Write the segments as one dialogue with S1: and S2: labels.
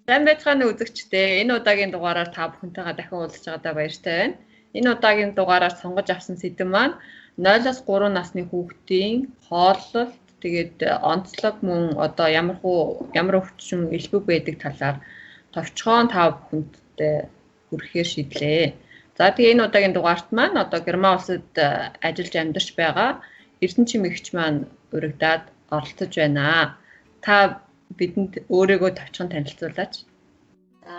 S1: Сайн байцгаана үзэгчдээ. Энэ удаагийн дугаараар та бүхэнтэйгээ дахин уулзч байгаадаа баяртай байна. Энэ удаагийн дугаараар сонгож авсан сэдэв маань 0-оос 3 насны хүүхдийн хооллолт, тэгээд онцлог мөн одоо ямар өвчин элбэг байдаг талаар товчхон та бүхэндээ хүрэхээр шийдлээ. За тэгээ энэ удаагийн дугаарт маань одоо Герман улсад ажиллаж амьдарч байгаа Эрдэнэ чимэгч маань урагдаад оролцож байна. Та бидэнд өөрийгөө товчхон танилцуулаач.
S2: За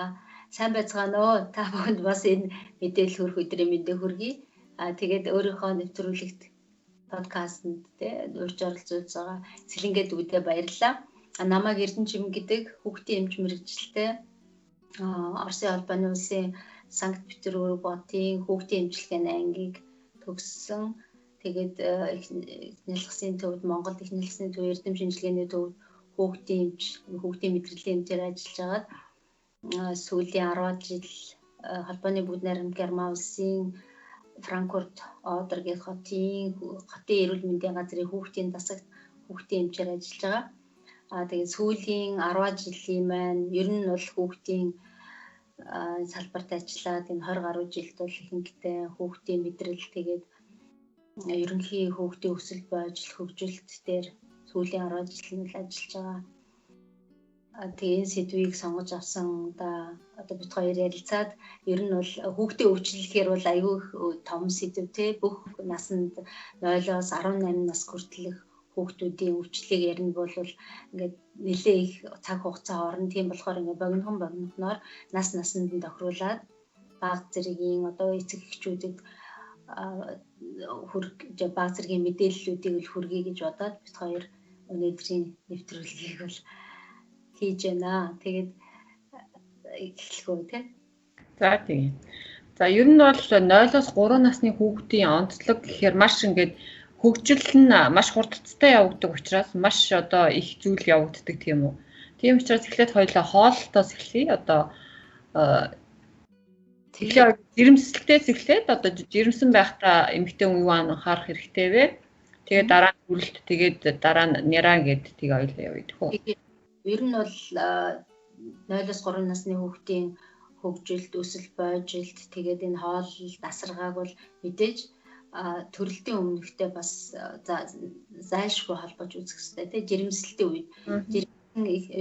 S2: сайн байцгаана уу. Та бүхэнд бас энэ мэдээлэл хүрэх өдрийн мэндийг хүргэе. Тэгээд өөрийнхөө нэвтрүүлэгт подкастэнд урьж оролцуулж байгаа Сэлэнгэ дүүдээ баярлалаа. Намайг Эрдэнэ чим гэдэг хүүхдийн эмч мэргэжилтэй Оросын холбооны улсын Санкт-Петербург хотын хүүхдийн эмчилгээний ангийг төгссөн. Тэгээд их нялхсын төвд, Монгол их нялхсын төв, эрдэм шинжилгээний төвд хүүхдийн эмч, хүүхдийн мэдрэлийн эмчээр ажиллаж байгаад сүүлийн 10 жил холбооны бүгд найрамд Герман улсын Франкфурт Одер гэх хотын эрүүл мэндийн газрын хүүхдийн дасагт хүүхдийн эмчээр ажиллаж байгаа. Тэгээд сүүлийн 10 жилийн маань ер нь бол хүүхдийн салбарт ажиллаад энэ 20 гаруй жилд бол ихэнхдээ хүүхдийн мэдрэл, тэгээд ерөнхий хүүхдийн өсөл бойжл хөгжилт дээр сүүлийн 10 жил нь ажиллаж байгаа. Тэгээ энэ сэдвийг сонгож авсан да одоо бид хоёр ярилцаад ер нь бол хүүхдээ өвчлөхээр бол аюу том сэдв те, бүх насанд 0-оос 18 нас хүртэлх хүүхдүүдийн өвчлөлийг ярина бол ингээд нэлээ их цаг хугацаа орно. Тийм болохоор ингээд богинохноор нас насанд нь тохируулаад баг зэргийн одоо эцэг эхчүүдэд баг зэргийн мэдээллүүдийг л хүргэе гэж бодоод бид хоёр өнөөдрийн нэвтрүүлгийг бол хийж байна. Тэгээд эхлэх үү те.
S1: За тийм. За ер нь бол 0-оос 3 насны хүүхдийн онцлог гэхээр маш ингээд хөгжил нь маш хурдцтай явагддаг учраас маш одоо их зүйл явагддаг тийм үү. Тийм учраас эхлээд хоёлаа хооллолтоос эхлэе. Одоо тэгэхээр жирэмслэлтээс эхлээд одоо жирэмсэн байхдаа эмэгтэй хүн юу анхаарах хэрэгтэй вэ? Тэгээд дараа нь төрөлт, тэгээд дараа нь няраа гээд тийг ойлоо явъя гэх үү.
S2: Ер нь бол 0-оос 3 насны хүүхдийн хөгжилт, өсөл бойжилт, тэгээд энэ хооллолт, асаргааг бол мэдээж төрөлтийн өмнөхтэй бас зайлшгүй холбож үзэх хэрэгтэй тий, жирэмслэлтийн үед.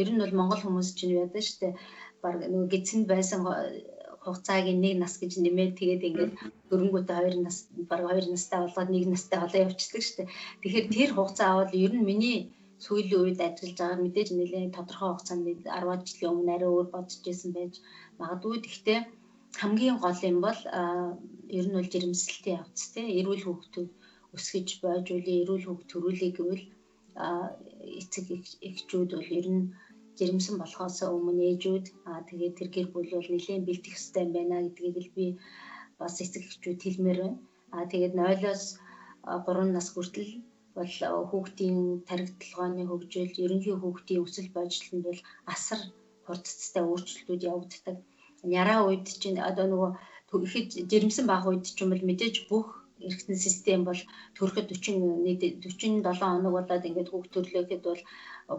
S2: Ер нь бол монгол хүмүүс чинь яадаг штэ, баг нөгөө гидсэнд байсан хугацааг нэг нас гэж нэмээд тэгээд ингээд дөрөнгөтэй 2 нас, баг 2 настай болгоод 1 настай болоо явчихдаг штэ. Тэгэхээр тэр хугацаа бол ер нь миний сүүлийн үед ажиллаж байгаа мэдээж нэлээд тодорхой хугацаанд 10 жилийн өмнө арай өөр бодож байсан байж магадгүй. Гэхдээ хамгийн гол юм бол ер нь бол жирэмслэлтийн явц тий, эрүүл хүүхдүүд өсгөж бойжуулъя, эрүүл хүүхд төрүүлье гэвэл эцэг эхчүүд бол ер нь жирэмсэн болохоос өмнө ээжүүд тэгээд тэр гэр бүл бол нэлээд бэлдэх ёстой юм байна гэдгийг л би бас эцэг эхчүүд хэлмээр байна. Тэгээд 0-оос 3 нас хүртэл бол хүүхдийн тархи толгойн хөгжил, ерөнхий хүүхдийн өсөл бойжлолтод бол асар хурдцтай өөрчлөлтүүд явагддаг. Няраа үед чинь одоо нөгөө ихэд жирэмсэн байх үед ч юм бол мэдээж бүх эргэтэн систем бол төрөхөд 47 хоног болоод ингээд хүүхд төрлөөхэд бол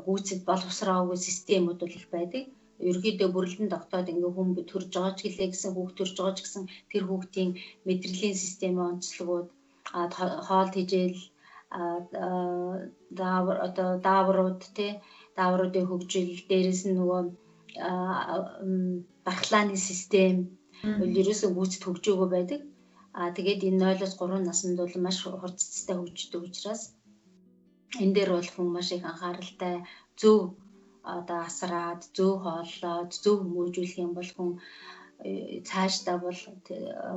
S2: гүйцэд боловсроогүй системүүд бол их байдаг. Ерөнхийдөө бүрлдэн тогтоод ингээд хүн төрж байгаа ч гэлээ гэсэн, хүүхд төрж байгаа ч гэсэн тэр хүүхдийн мэдрэлийн системийн онцлогууд, хоол тэжээл, даавар одоо дааврууд тий, даавруудын хөгжил, дээрээс нь нөгөө бархлааны систем бол ерөөсөө гүйцэд хөгжөөгөө байдаг. Тэгээд энэ 0-оос 3 наснд бол маш хурцтай хөгждөг учраас энэ дээр бол хүн маш их анхааралтай, зөв одоо асраад, зөв хооллоод, зөв хүмүүжүүлэх юм бол хүн цаашдаа бол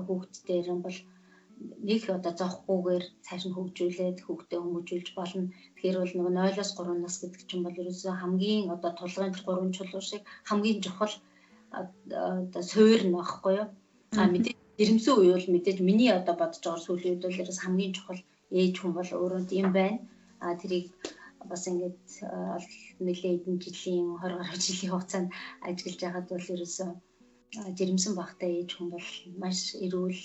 S2: хүүхд дээр нь бол нэг одоо зовхгүйгээр цааш нь хөгжүүлээд хүүхдээ хүмүүжүүлж болно. Тэгэхээр бол нөгөө 0-оос 3 нас гэдэг чинь бол ерөөсөө хамгийн одоо тулгын 3 чулуу шиг хамгийн чухал одоо суурь нь багхгүй юу. Мэдээж жирэмсэн үе бол мэдээж миний одоо бодож байгаа сүүлийн үед бол ерөөс хамгийн чухал ээж хүн бол өөрөө юм байна. Тэрийг бас ингээд нэлээд хэдэн жилийн 20 гаруй жилийн хугацаанд ажиллаж байхад бол ерөөсөө жирэмсэн багтай ээж хүн бол маш эрүүл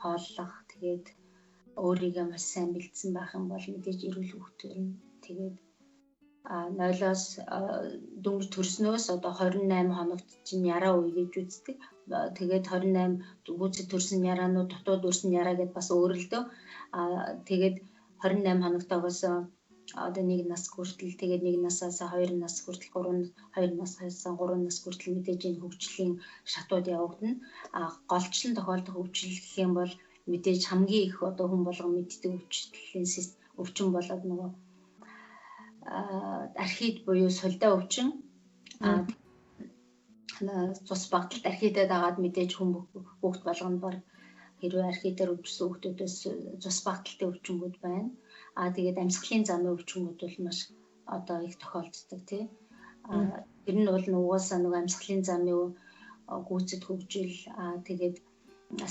S2: хооллох, тэгээд өөрийгөө маш сайн бэлдсэн байх юм бол мэдээж эрүүл хүүхдүүд нь тэгээд 0-оос дөнгөж төрснөөс одоо 28 хоногт чинь яраа үе гэж үздэг. Тэгээд 28 гүйцэд төрсөн яраанууд, дутуу төрсөн яраа гэдээ бас өөрлөдөө. Тэгээд 28 хоногтоогоос одоо 1 нас хүртэл, тэгээд 1 насаас 2 нас хүртэл, 3 2 насаас 3 нас хүртэл мэдээж энэ хөгжлийн шатууд явагдана. Голчлон тохиолдох өвчлөл гэх юм бол мэдээж хамгийн их одоо хүн болгон мэддэг өвчлөлийн өвчин болоод нөгөө архид буюу сулдаа өвчин, цус багталт архидад дагаад мэдээж хүн хүүхд болгонд баг хэрвээ архидаар өвчсөн хүүхдүүдээс цус багталтын өвчнгүүд байна. Тэгээд амьсгалын замын өвчнгүүд бол маш одоо их тохиолддог тий. Тэр нь бол угаасаа нөгөө амьсгалын замын гүйцэд хөгжил, тэгээд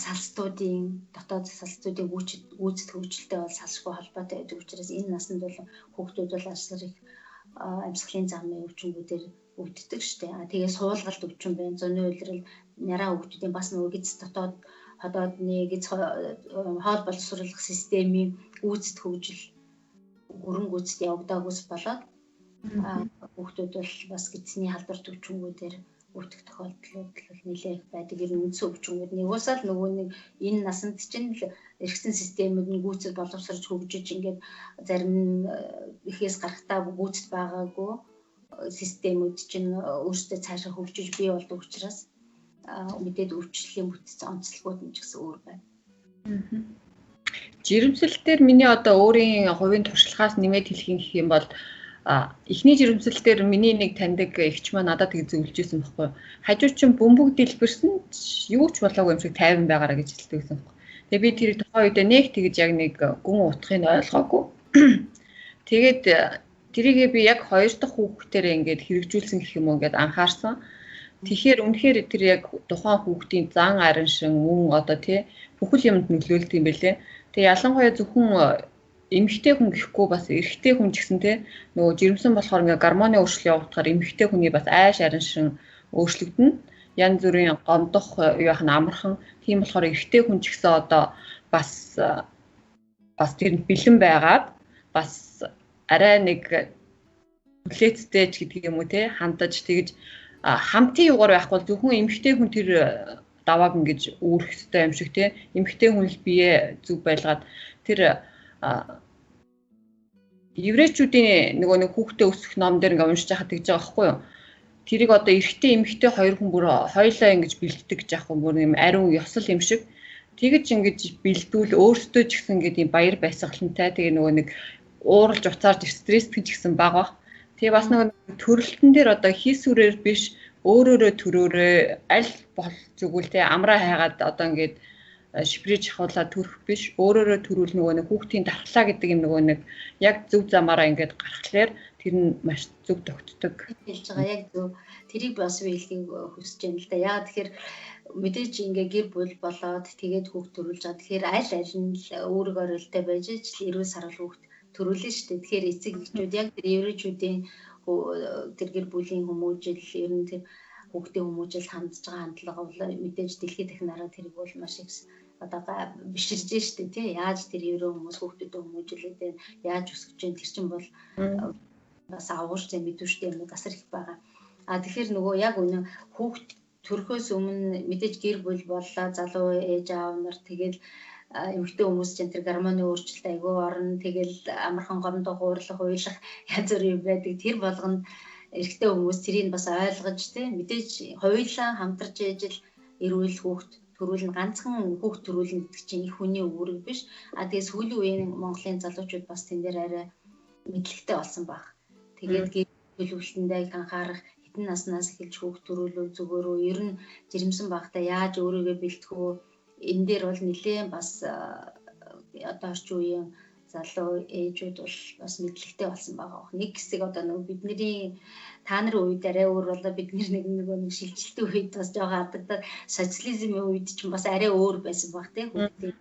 S2: салстуудын дотоод салстуудын гүйцэд хөгжилтэй бол салшгүй холбоотой байдаг учраас энэ насанд бол хүүхдүүд бол асар их амьсгалын замын өвчнгүүдээр өвддөг штэ. Тэгээ суулгалт өвчин байна. Зуны улирал яраа хүүхдүүдийн бас нөгөө гэц дотоод ходоодны гэц хоол боловсруулах системийн гүйцэд хөгжил гүрэн гүйцэд явагдаагүйс болоод хүүхдүүд бол бас гэцний халдварт өвчнгүүдээр өвдөх тохиолдлууд бол нэлээд их байдаг. Ер нь үндсэн өвчнгүүд нэгөөсөө л нөгөө нэг энэ насанд чинь л эргэсэн системүүд нь гүйцэд боловсрож хөгжиж ингээд зарим эхээс гарахтаа гүйцэд байгаагүй системүүд чинь өөрсдөө цаашаа хөгжиж бий болдог учраас мэдээд өвчлөлийн бүтэц онцлогууд нь ч гэсэн өөр байна.
S1: Жирэмслэлтээр миний одоо өөрийн хувийн туршлагаас нэмээд хэлэх юм гэх юм бол эхний жирэмслэлтээр миний нэг таньдаг эгч маань надад тэг зөвлөж ирсэн байхгүй юу. Хажуу чинь бөмбөг дэлбэрсэн юу ч болоогүй юм шиг тайван байгаараа гэж хэлдэг гэсэн байхгүй. Тэгээ би тэр тухайн үедээ нэг тэгж яг нэг гүн утгыг ойлгоогүй. Тэгээд тэрийгээ би яг хоёр дахь хүүхдээрээ ингээд хэрэгжүүлсэн гэх юм уу ингээд анхаарсан. Тэгэхээр үнэхээр тэр яг тухайн хүүхдийн зан араншин мөн одоо тий бүхэл юмд нөлөөлдөг юм байлээ. Тэгээ ялангуяа зөвхөн эмэгтэй хүн гэхгүй бас эрэгтэй хүн ч гэсэн тий нөгөө жирэмсэн болохоор ингээ гормоны өөрчлөлт явагдахаар эмэгтэй хүний бас айш араншин өөрчлөгдөнө. Янз бүрийн гомдох юу яах нь амархан. Тийм болохоор эрэгтэй хүн ч гэсэн одоо бас бас тэрэнд бэлэн байгаад бас арай нэг хүлээцтэй ч гэдэг юм уу тий хандаж тэгж хамтын югаар байхгүй бол зөвхөн эмэгтэй хүн тэр давааг ингэж үүрэх ёстой юм шиг тий эмэгтэй хүн л бие зүг байлгаад тэр еврейчүүдийн нөгөө нэг хүүхдээ өсгөх ном дээр ингээ уншиж байхад тэгж байгаа байхгүй юу? Тэрийг одоо эрэгтэй эмэгтэй хоёр хүн бүр хоёлаа ингэж бэлддэг гэж яах вэ? Бүр юм ариун ёсол юм шиг тэгэж ингэж бэлдвэл өөртөө ч гэсэн ингээд юм баяр баясгалантай тэгээ нөгөө нэг ууралж уцаарч стресстэй ч гэсэн бага бах. Тэгээ бас нөгөө төрөлтөн дээр одоо хийсвэрээр биш өөрөөрөө төрөөрөө аль бол зүгүүл те амраа хайгаад одоо ингээд шиприж хавлаа төрөх биш өөрөөрөө төрүүл нөгөө нэг хүүхдийн дархлаа гэдэг юм нөгөө нэг яг зөв замаараа ингээд гаргахлаар тэр нь маш зөв тогтдог.
S2: Хэлж байгаа яг зөв. Тэрийг бас би хэлхийг хүсэж байна л да. Яагаад тэгэхээр мэдээж ингээ гэр бүл болоод тэгээд хүүхд төрүүлж байгаа. Тэгэхээр аль аль нь л үүрэг оролттой байж ч эрүүл сарвал хүүхд төрүүлнэ шүү дээ. Тэгэхээр эцэг эхчүүд яг тэр еврейчүүдийн тэр гэр бүлийн хүмүүжил ер нь тэр хүүхдийн хүмүүжил хандж байгаа хандлага бол мэдээж дэлхийд дахин тэрийг бол маш их одоо биширж штэ тий. Яаж тэр еврей хүмүүс хүүхдүүдэд хүмүүжүүлээд байна, яаж өсгөж байна тэр чинь бол бас авууштай мэдвэштэй юм асар их байгаа. А тэгэхээр нөгөө яг үнэн хүүхд төрөхөөс өмнө мэдээж гэр бүл боллоо, залуу ээж аав нар тэгэл эмэгтэй хүмүүс чинь тэр гормоны өөрчлөлт айгүй орно, тэгэл амархан гомдох, уурлах, уйлах янз бүрийн юм байдаг. Тэр болгонд эрэгтэй хүмүүс тэрийг бас ойлгож тий мэдээж хоёулаа хамтарч ижил эрүүл хүүхд төрүүлнэ, ганцхан хүүхд төрүүлнэ гэдэг чинь их хүний үүрэг биш. А тэгээ сүүлийн үеийн Монголын залуучууд бас тэн дээр арай мэдлэгтэй болсон баг. Тэгээд гэр төлөвлөлтөндөө их анхаарах, хэдэн наснаас эхэлж хүүхд төрүүлвэл зүгээр үү, ер нь жирэмсэн багтаа яаж өөрийгөө бэлтгэх үү, энэ дээр бол нэлээд бас одоо орчин үеийн залуу ээжүүд бол бас мэдлэгтэй болсон байгаа. Нэг хэсэг одоо нөгөө бидний та нарын үед арай өөр болоо, бид нэг нөгөө шилжилтийн үед бас жоохон алдагдаад социализмын үед ч бас арай өөр байсан баг тийм хүүхдийн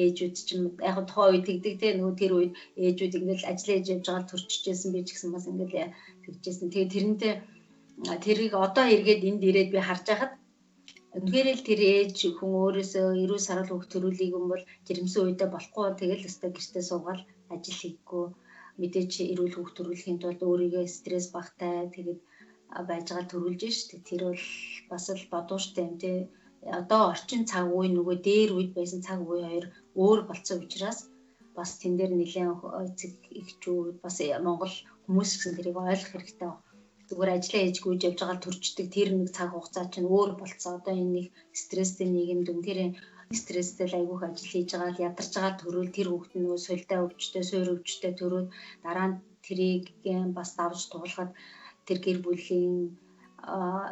S2: ээжүүд чинь яг тухайн үед тэгдэг тийм нөгөө тэр үед ээжүүд ингээл ажил хийж явж байгаа төрчихжсэн, би ч гэсэн бас ингээл тэгжсэн. Тэгээ тэрнтэй тэрийг одоо эргээд энд ирээд би харж байхад үнэхээр л тэр ээж хүн өөрөөсөө эрүүл сарвал хүүхд төрүүлээг юм бол жирэмсэн үедээ болохгүй, тэгэл өстой гэртээ суугаад ажил хийхгүй мэдээж эрүүл хүүхд төрүүлэхийн тулд өөрийгөө стресс багтай тэгээд байж байгаа төрүүлж штэ. Тэр бол бас л бодууштай юм тий. Одоо орчин цаг үе нөгөө дээр үед байсан цаг үе хоёр өөр болцсон учраас бас тэн дээр нэлээд эцэг эхчүүд бас Монгол хүмүүс гэсэн тэрийг ойлгох хэрэгтэй. Зүгээр ажиллаа хийж гүйж явж байгаа төрчдөг тэр нэг цаг хугацаа чинь өөр болцсон. Одоо энэ нэг стресстэй нийгэмд үнэхээр стресстэй л айгүйх ажил хийж байгаа л ядарч байгаа төрөл тэр хүүхд нь нөгөө сулдаа өвчтэй, суур өвчтэй төрөөд дараа нь тэрийг бас давж туулахад тэр гэр бүлийн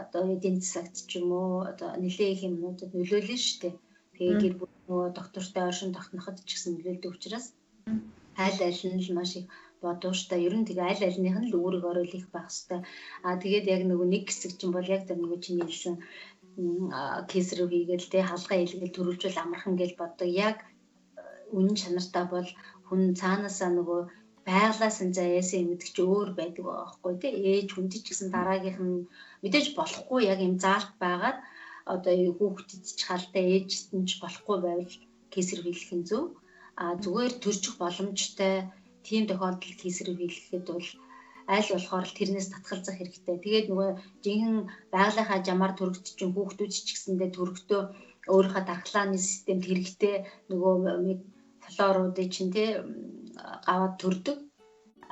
S2: одоо эдийн засагт ч юм уу одоо нэлээ их юмнуудад нөлөөлнө шүү дээ. Тэгээ гэр бүл нөгөө доктортой оршин тогтноход ч гэсэн нөлөөлдөг учраас аль аль нь л маш их бодууштай. Ер нь тэгээ аль альных нь л үүрэг орол их байх хэвээр. Аа тэгээд яг нөгөө нэг хэсэг чинь бол яг тэр нөгөө чиний хэлсэн кесарев хийгээл те хаалгаа хийгээл төрүүлжүүл амархан гэж боддог. Яг үнэн чанартай бол хүн цаанаасаа нөгөө байглаас нь заяасан юм гэдэг чи өөр байдаг байгаа байхгүй тий. Ээж хүнд ч гэсэн дараагийнх нь мэдээж болохгүй яг юм заалт байгаад одоо хүүхдэд ч хаалтай ээжд нь ч болохгүй байвал кесарев хийх нь зөв. А зүгээр төрчих боломжтой тийм тохиолдолд кесарев хийхэд бол аль болохоор л тэрнээс татгалзах хэрэгтэй. Тэгээд нөгөө жинхэнэ байгалийнхаа жамаар төрөгдсөн хүүхдүүд ч гэсэндээ төрөгтөө өөрийнхөө дархлааны системд хэрэгтэй нөгөө флоруудыг чинь тий гаваад төрдөг.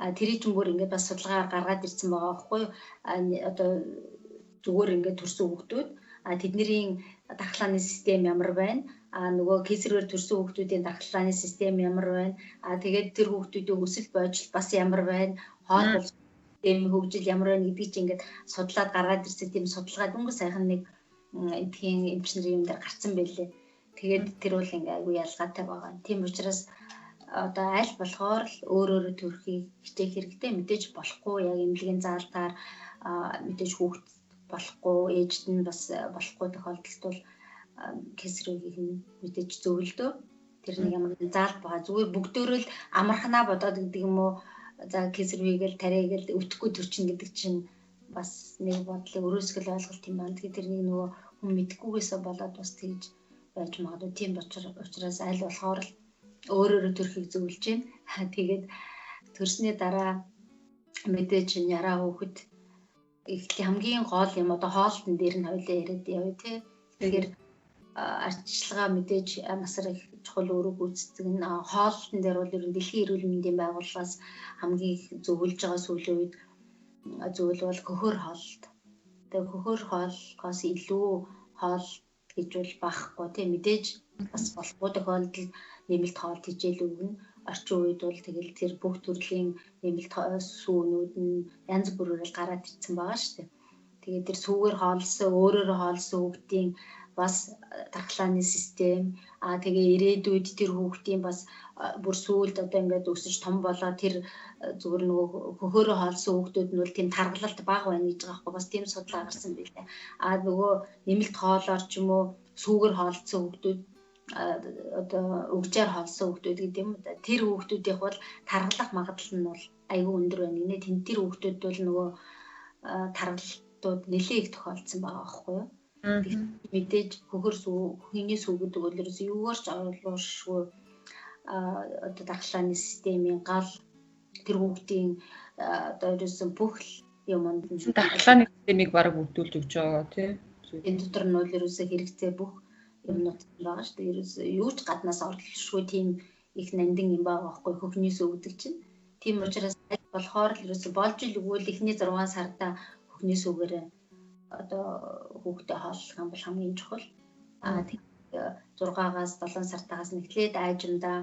S2: А тэрийг чинь бүр ингээд бас судалгаар гаргаад ирсэн байгаа байхгүй юу? Одоо зүгээр ингээд төрсөн хүүхдүүд а тэдний дархлааны систем ямар байна? А нөгөө кесарээр төрсөн хүүхдүүдийн дархлааны систем ямар байна? А тэгээд тэр хүүхдүүдийн өсөлт боожил бас ямар байна? Хоол систем хөгжил ямар байна гэдгийг чинь ингээд судлаад гаргаад ирсэн тийм судалгаа дөнгөж сайхан нэг эдхийн эмч нарын юм дээр гарцсан байлээ. Тэгээд тэр бол ингээ айгүй ялгаатай байгаа. Тийм учраас одоо аль болохоор л өөр өөрө төрхийг хичээх хэрэгтэй. Мэдээж болохгүй яг эмнэлгийн заалтаар мэдээж хүүхд болохгүй ээжд нь бас болохгүй тохиолдолд бол кесарев хийх нь мэдээж зөв л дөө. Тэр нэг ямар нэгэн заалт байгаа. Зүгээр бүгдөөрөө л амархнаа бодоод гэдэг юм уу? За кесарев хийгээл тариагээл өвдөхгүй төрчин гэдэг чинь бас нэг бодлын өрөөсгөл ойлголт юм байна. Тэгэхээр тэрнийг нөгөө хүн мэдхгүйгээсээ болоод бас тэгж байж магадгүй. Тийм учраас аль болохоор л өөр өөрө төрхийг зөвлөж байна. Тэгээд төрсний дараа мэдээж яраа хүүхэд их хамгийн гол юм одоо хоолтон дээр нь хоёлаа яриад явъя тий. Тэгэхээр арчилгаа мэдээж масар их чухал үүрэг гүйцэтгэх нь хоолтон дээр бол ер нь дэлхийн эрүүл мэндийн байгууллагаас хамгийн их зөвлөж байгаа сүүлийн үед зөвлөл бол хөхөр хоолт. Тэгээ хөхөр хоолоос илүү хоол гэж бол байхгүй тий. Мэдээж бас болохгүй тохиолдолд нэмэлт хоол хичээл өгнө. Орчин үед бол тэгэл тэр бүх төрлийн нэмэлт сүүнүүд нь янз бүрээр л гараад ирсэн байгаа шүү дээ. Тэгээд тэр сүүгээр хоолсон, өөрөөрөө хоолсон хүүхдийн бас дархлааны систем тэгээ ирээдүйд тэр хүүхдийн бас бүр сүүлд одоо ингээд өсөж том болоо тэр зүгээр нөгөө хөхөөрөө хоолсон хүүхдүүд нь бол тийм таргалалт бага байна гэж байгаа байхгүй бас тийм судалгаа гарсан байлээ. А нөгөө нэмэлт хоолоор ч юм уу сүүгээр хоолцсон хүүхдүүд одоо өгжээр хоолсон хүүхдүүд гэдэг юм уу да. Тэр хүүхдүүдийнх бол таргалах магадлал нь бол айгүй өндөр байна гинэ. Тэн тэр хүүхдүүд бол нөгөө таргалтууд нэлээ их тохиолдсон байгаа байхгүй юу? Мэдээж хөхөр сүү, хөхний сүү гэдэг бол ерөөсөө юугаар ч оруулшгүй одоо дархлааны системийн гал тэр хүүхдийн одоо ерөөсөө бүх юмд
S1: нь дархлааны системийг бараг өвдүүлж өгч байгаа тий.
S2: Энэ дотор нь бол ерөөсөө хэрэгцээ бүх юмнууд байгаа шүү дээ. Ерөөсөө юу ч гаднаас орлошгүй тийм их нандин юм байгаа байхгүй хөхний сүү гэдэг чинь. Тийм учраас аль болохоор л ерөөсөө болж илгүүл эхний 6 сарда хөхний сүүгээр одоо хүүхдээ хооллох юм бол хамгийн чухал. Аа 6-аас 7 сартаагаас нэхлээд айжмдаа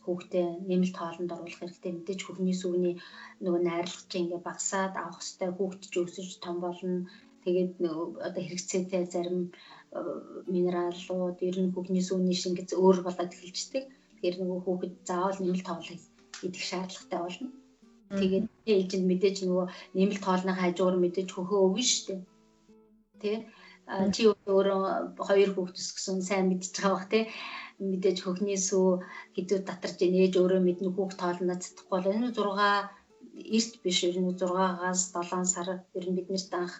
S2: хүүхдээ нэмэлт хоолнд оруулах хэрэгтэй. Мэдээж хөхний сүүний нөгөө найрлага чинь ингээ багасаад авах хэрэгтэй. Хүүхд ч өсөж том болно. Тэгээд нөгөө одоо хэрэгцээтэй зарим минералууд ер нь хөхний сүүний шингэц өөр болоод эхэлждэг. Тэгэхээр нөгөө хүүхэд заавал нэмэлт хоол идэх шаардлагатай болно. Тэгээд ээлжинд мэдээж нөгөө нэмэлт хоолны хажуугаар мэдээж хөхөө өгнө шүү дээ. Тэ чи өөрөө хоёр хүүхд өсгсөн сайн мэдчихэж байгаа бах тэ. Мэдээж хөхний сүү хэдүүд татарч ээж өөрөө мэднэ хүүхд хоолноо цадахгүй бол энэ 6 эрт биш ер нь 6-аас 7 сар ер нь бид нарт анх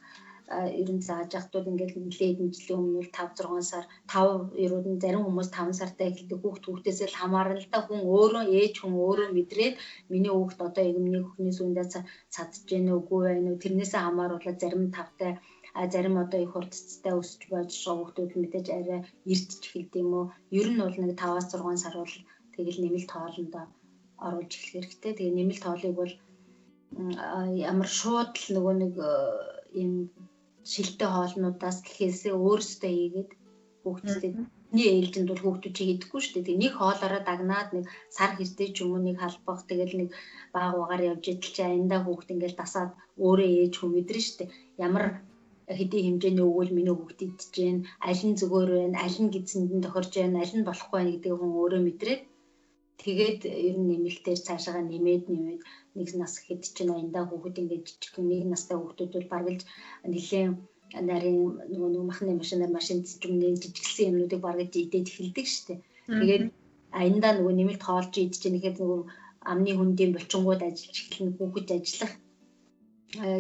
S2: Ер нь зааж ахтууд ингээл нэлээд хэдэн жилийн өмнө 5 6 сар 5 ерүүд нь зарим хүмүүс 5 сартай эхэлдэг хүүхд хүүхдээсээ л хамаарна л да. Хүн өөрөө ээж хүн өөрөө мэдрээд миний хүүхд одоо эгэмний хөхний сүүндээ цадж гэнэ үгүй байна уу, тэрнээсээ хамааруулаад зарим 5-тай, зарим одоо их хурдцтай өсөж байж байгаа хүүхдүүд мэдээж арай эрт ч эхэлдэг юм уу. Ер нь бол нэг 5-аас 6 сар бол тэгэл нэмэлт хоолндоо оруулж эхлэх хэрэгтэй. Тэгээ нэмэлт хоолыг бол ямар шууд л нөгөө нэг юм шилтэй хоолнуудаас гэхээсээ өөрсдөө хийгээд хүүхдүүдэд нэг ээлжинд бол хүүхдүүд чи хийдэггүй шүү дээ. Тэгээ нэг хоолоороо дагнаад нэг сар хэртэй ч юм уу нэг халбах тэгэл нэг баг багаар явж идэл чи аяндаа хүүхд ингээл дасаад өөрөө ээж хүн мэдрэн шүү дээ. Ямар хэдийн хэмжээний өгвөл миний хүүхд идэж гин, аль нь зүгээр байна, аль нь гидсэнд нь тохирж байна, аль нь болохгүй байна гэдгийг хүн өөрөө мэдрээд тэгээд ер нь нэмэлтээр цаашаага нэмээд нэг нас хэд чинь аяндаа хүүхэд ингээд жижигхэн нэг настай хүүхдүүд бол бараг л нэлээд нарийн нөгөө нэг махны машинаар машин ч юм нэг жижиглсэн юмнуудыг бараг л идээд эхэлдэг шүү дээ. Тэгээд аяндаа нөгөө нэмэлт хоолж идэж нэхэд нөгөө амны хөндийн булчингууд ажиллаж эхэлнэ, хүүхэд ажиллах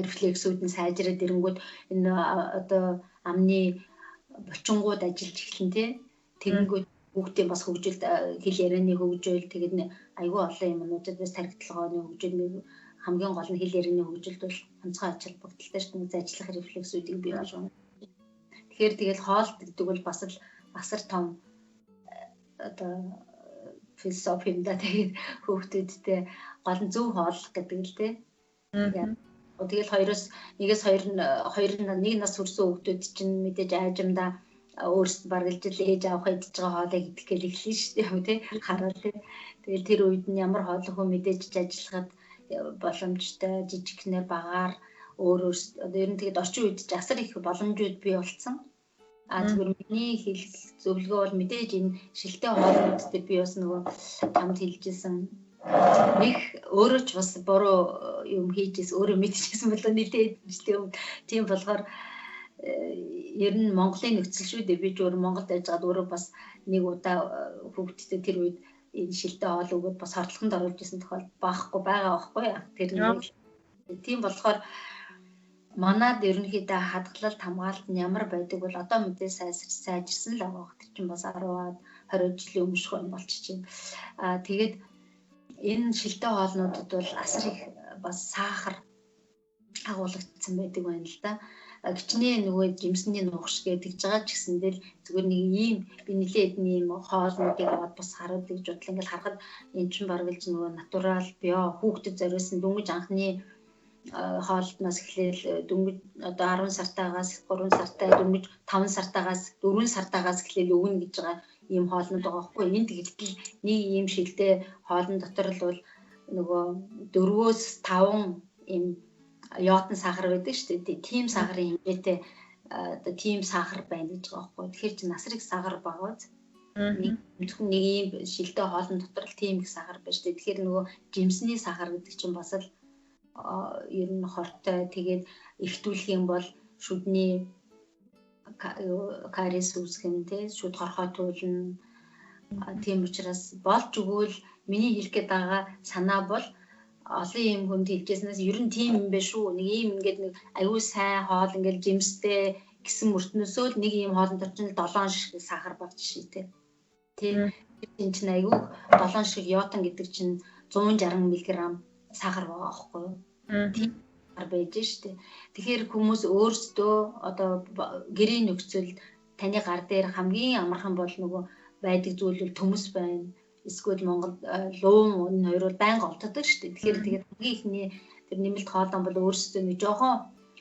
S2: рефлексүүд нь сайжраад ирэнгүүт энэ одоо амны булчингууд ажиллаж эхэлнэ тий. Тэгэнгүүт хүүхдийн бас хөгжилд хэл ярианы хөгжил тэгээд айгүй олон юмнуудад бас тархитлагооны хөгжил хамгийн гол нь хэл ярианы хөгжилд бол онцгой ач холбогдолтой шүү дээ. Ажиллах рефлексүүдийг бий болгоно. Тэгэхээр тэгэл хоол гэдэг бол бас л асар том одоо философи юм да. Тэгээд хүүхдүүдтэй гол нь зөв хооллох гэдэг л тий. Тэгэл хоёроос нэгээс хоёр хоёр нэг нас хүрсэн хүүхдүүд чинь мэдээж аажимдаа өөрсдөд баргалж л ээж авах идэж байгаа хоолыг идэх гээл эхэлнэ шүү дээ тий. Хараад тий. Тэгэл тэр үед нь ямар хоолой хөө мэдээж ажиллахад боломжтой жижигнэр багаар өөр одоо ер нь тэгээд орчин үед ч асар их боломжууд бий болцсон. А зүгээр миний хэлэх зөвлөгөө бол мэдээж энэ шилтэй хоолнууд дээр би бас нөгөө тамд хэлжсэн нэг өөрөө ч бас буруу юм хийжээс өөрөө мэдчихсэн болоо нэлээд жилийн өмнө. Тийм болохоор ер нь Монголын нөхцөл шүү дээ. Би ч өөр Монголд байж байгаад өөрөө бас нэг удаа хүүхдтэй тэр үед энэ шилтэй хоол өгөөд бас хордлогонд оруулж исэн тохиолдол баахгүй байгаа байхгүй яа. Тэр нэг тийм болохоор манад ерөнхийдөө хадгалалт хамгаалалт нь ямар байдаг бол одоо мэдээ сайжирсан л байгаа. Тэр чинь бас 10-аад 20 жилийн өмнө юм болчих чинь. Аа тэгээд энэ шилтэй хоолнуудад бол асар их бас сахар агуулгдсан байдаг байна л да. Хичнээн нөгөө жимсний нугаш гэдэг байгаа ч гэсэндээ л зүгээр нэг ийм би нэлээд ийм хоолнуудыг аваад бас хараад гэж бодлоо. Ингээл харахад эн чинь баргалж нөгөө натурал био хүүхдэд зориулсан дөнгөж анхны хоолтноос эхлээл дөнгөж одоо 10 сартаагаас 3 сартай дөнгөж 5 сартаагаас 4 сартаагаас эхлээл өгнө гэж байгаа ийм хоолнууд байгаа байхгүй. Энд тэгтэл нэг ийм шилтэй хоолн дотор л бол нөгөө 4-5 ийм йодон сахар байдаг шүү дээ. Тийм сахарын хэмжээтэй одоо тийм сахар байна гэж байгаа байхгүй. Тэгэхээр чи насрыг сахар багаз. Нэг зөвхөн нэг ийм шилтэй хоолн дотор л тийм их сахар байна шүү дээ. Тэгэхээр нөгөө жимсний сахар гэдэг чинь бас л ер нь хортой. Тэгээд эртүүлэх юм бол шүдний кариес үүсгэн тий, шүд хорхой туулна. Тийм учраас болж өгвөл миний хэлэх гээд байгаа санаа бол олон юм хүнд хэлжсэнээс ер нь тийм юм биш шүү. Нэг ийм ингээд нэг аюул сайн хоол ингээд жимстэй гэсэн мөртнөөсөө л нэг ийм хоолн дотор чинь 7 ширхэг сахар багч ший тий. Тийм чинь аюул 7 ширхэг йотон гэдэг чинь 160 мг сахар байгаа аахгүй юу? Тийм сахар байж штэ. Тэгэхээр хүмүүс өөрсдөө одоо гэрийн нөхцөл таны гар дээр хамгийн амархан бол нөгөө байдаг зүйл бол төмөс байна. Эсвэл Монгол луун энэ хоёр бол байнга олддог шүү дээ. Тэгэхээр тэгээд хамгийн ихний тэр нэмэлт хоолон бол өөрсдөө нэг жоохон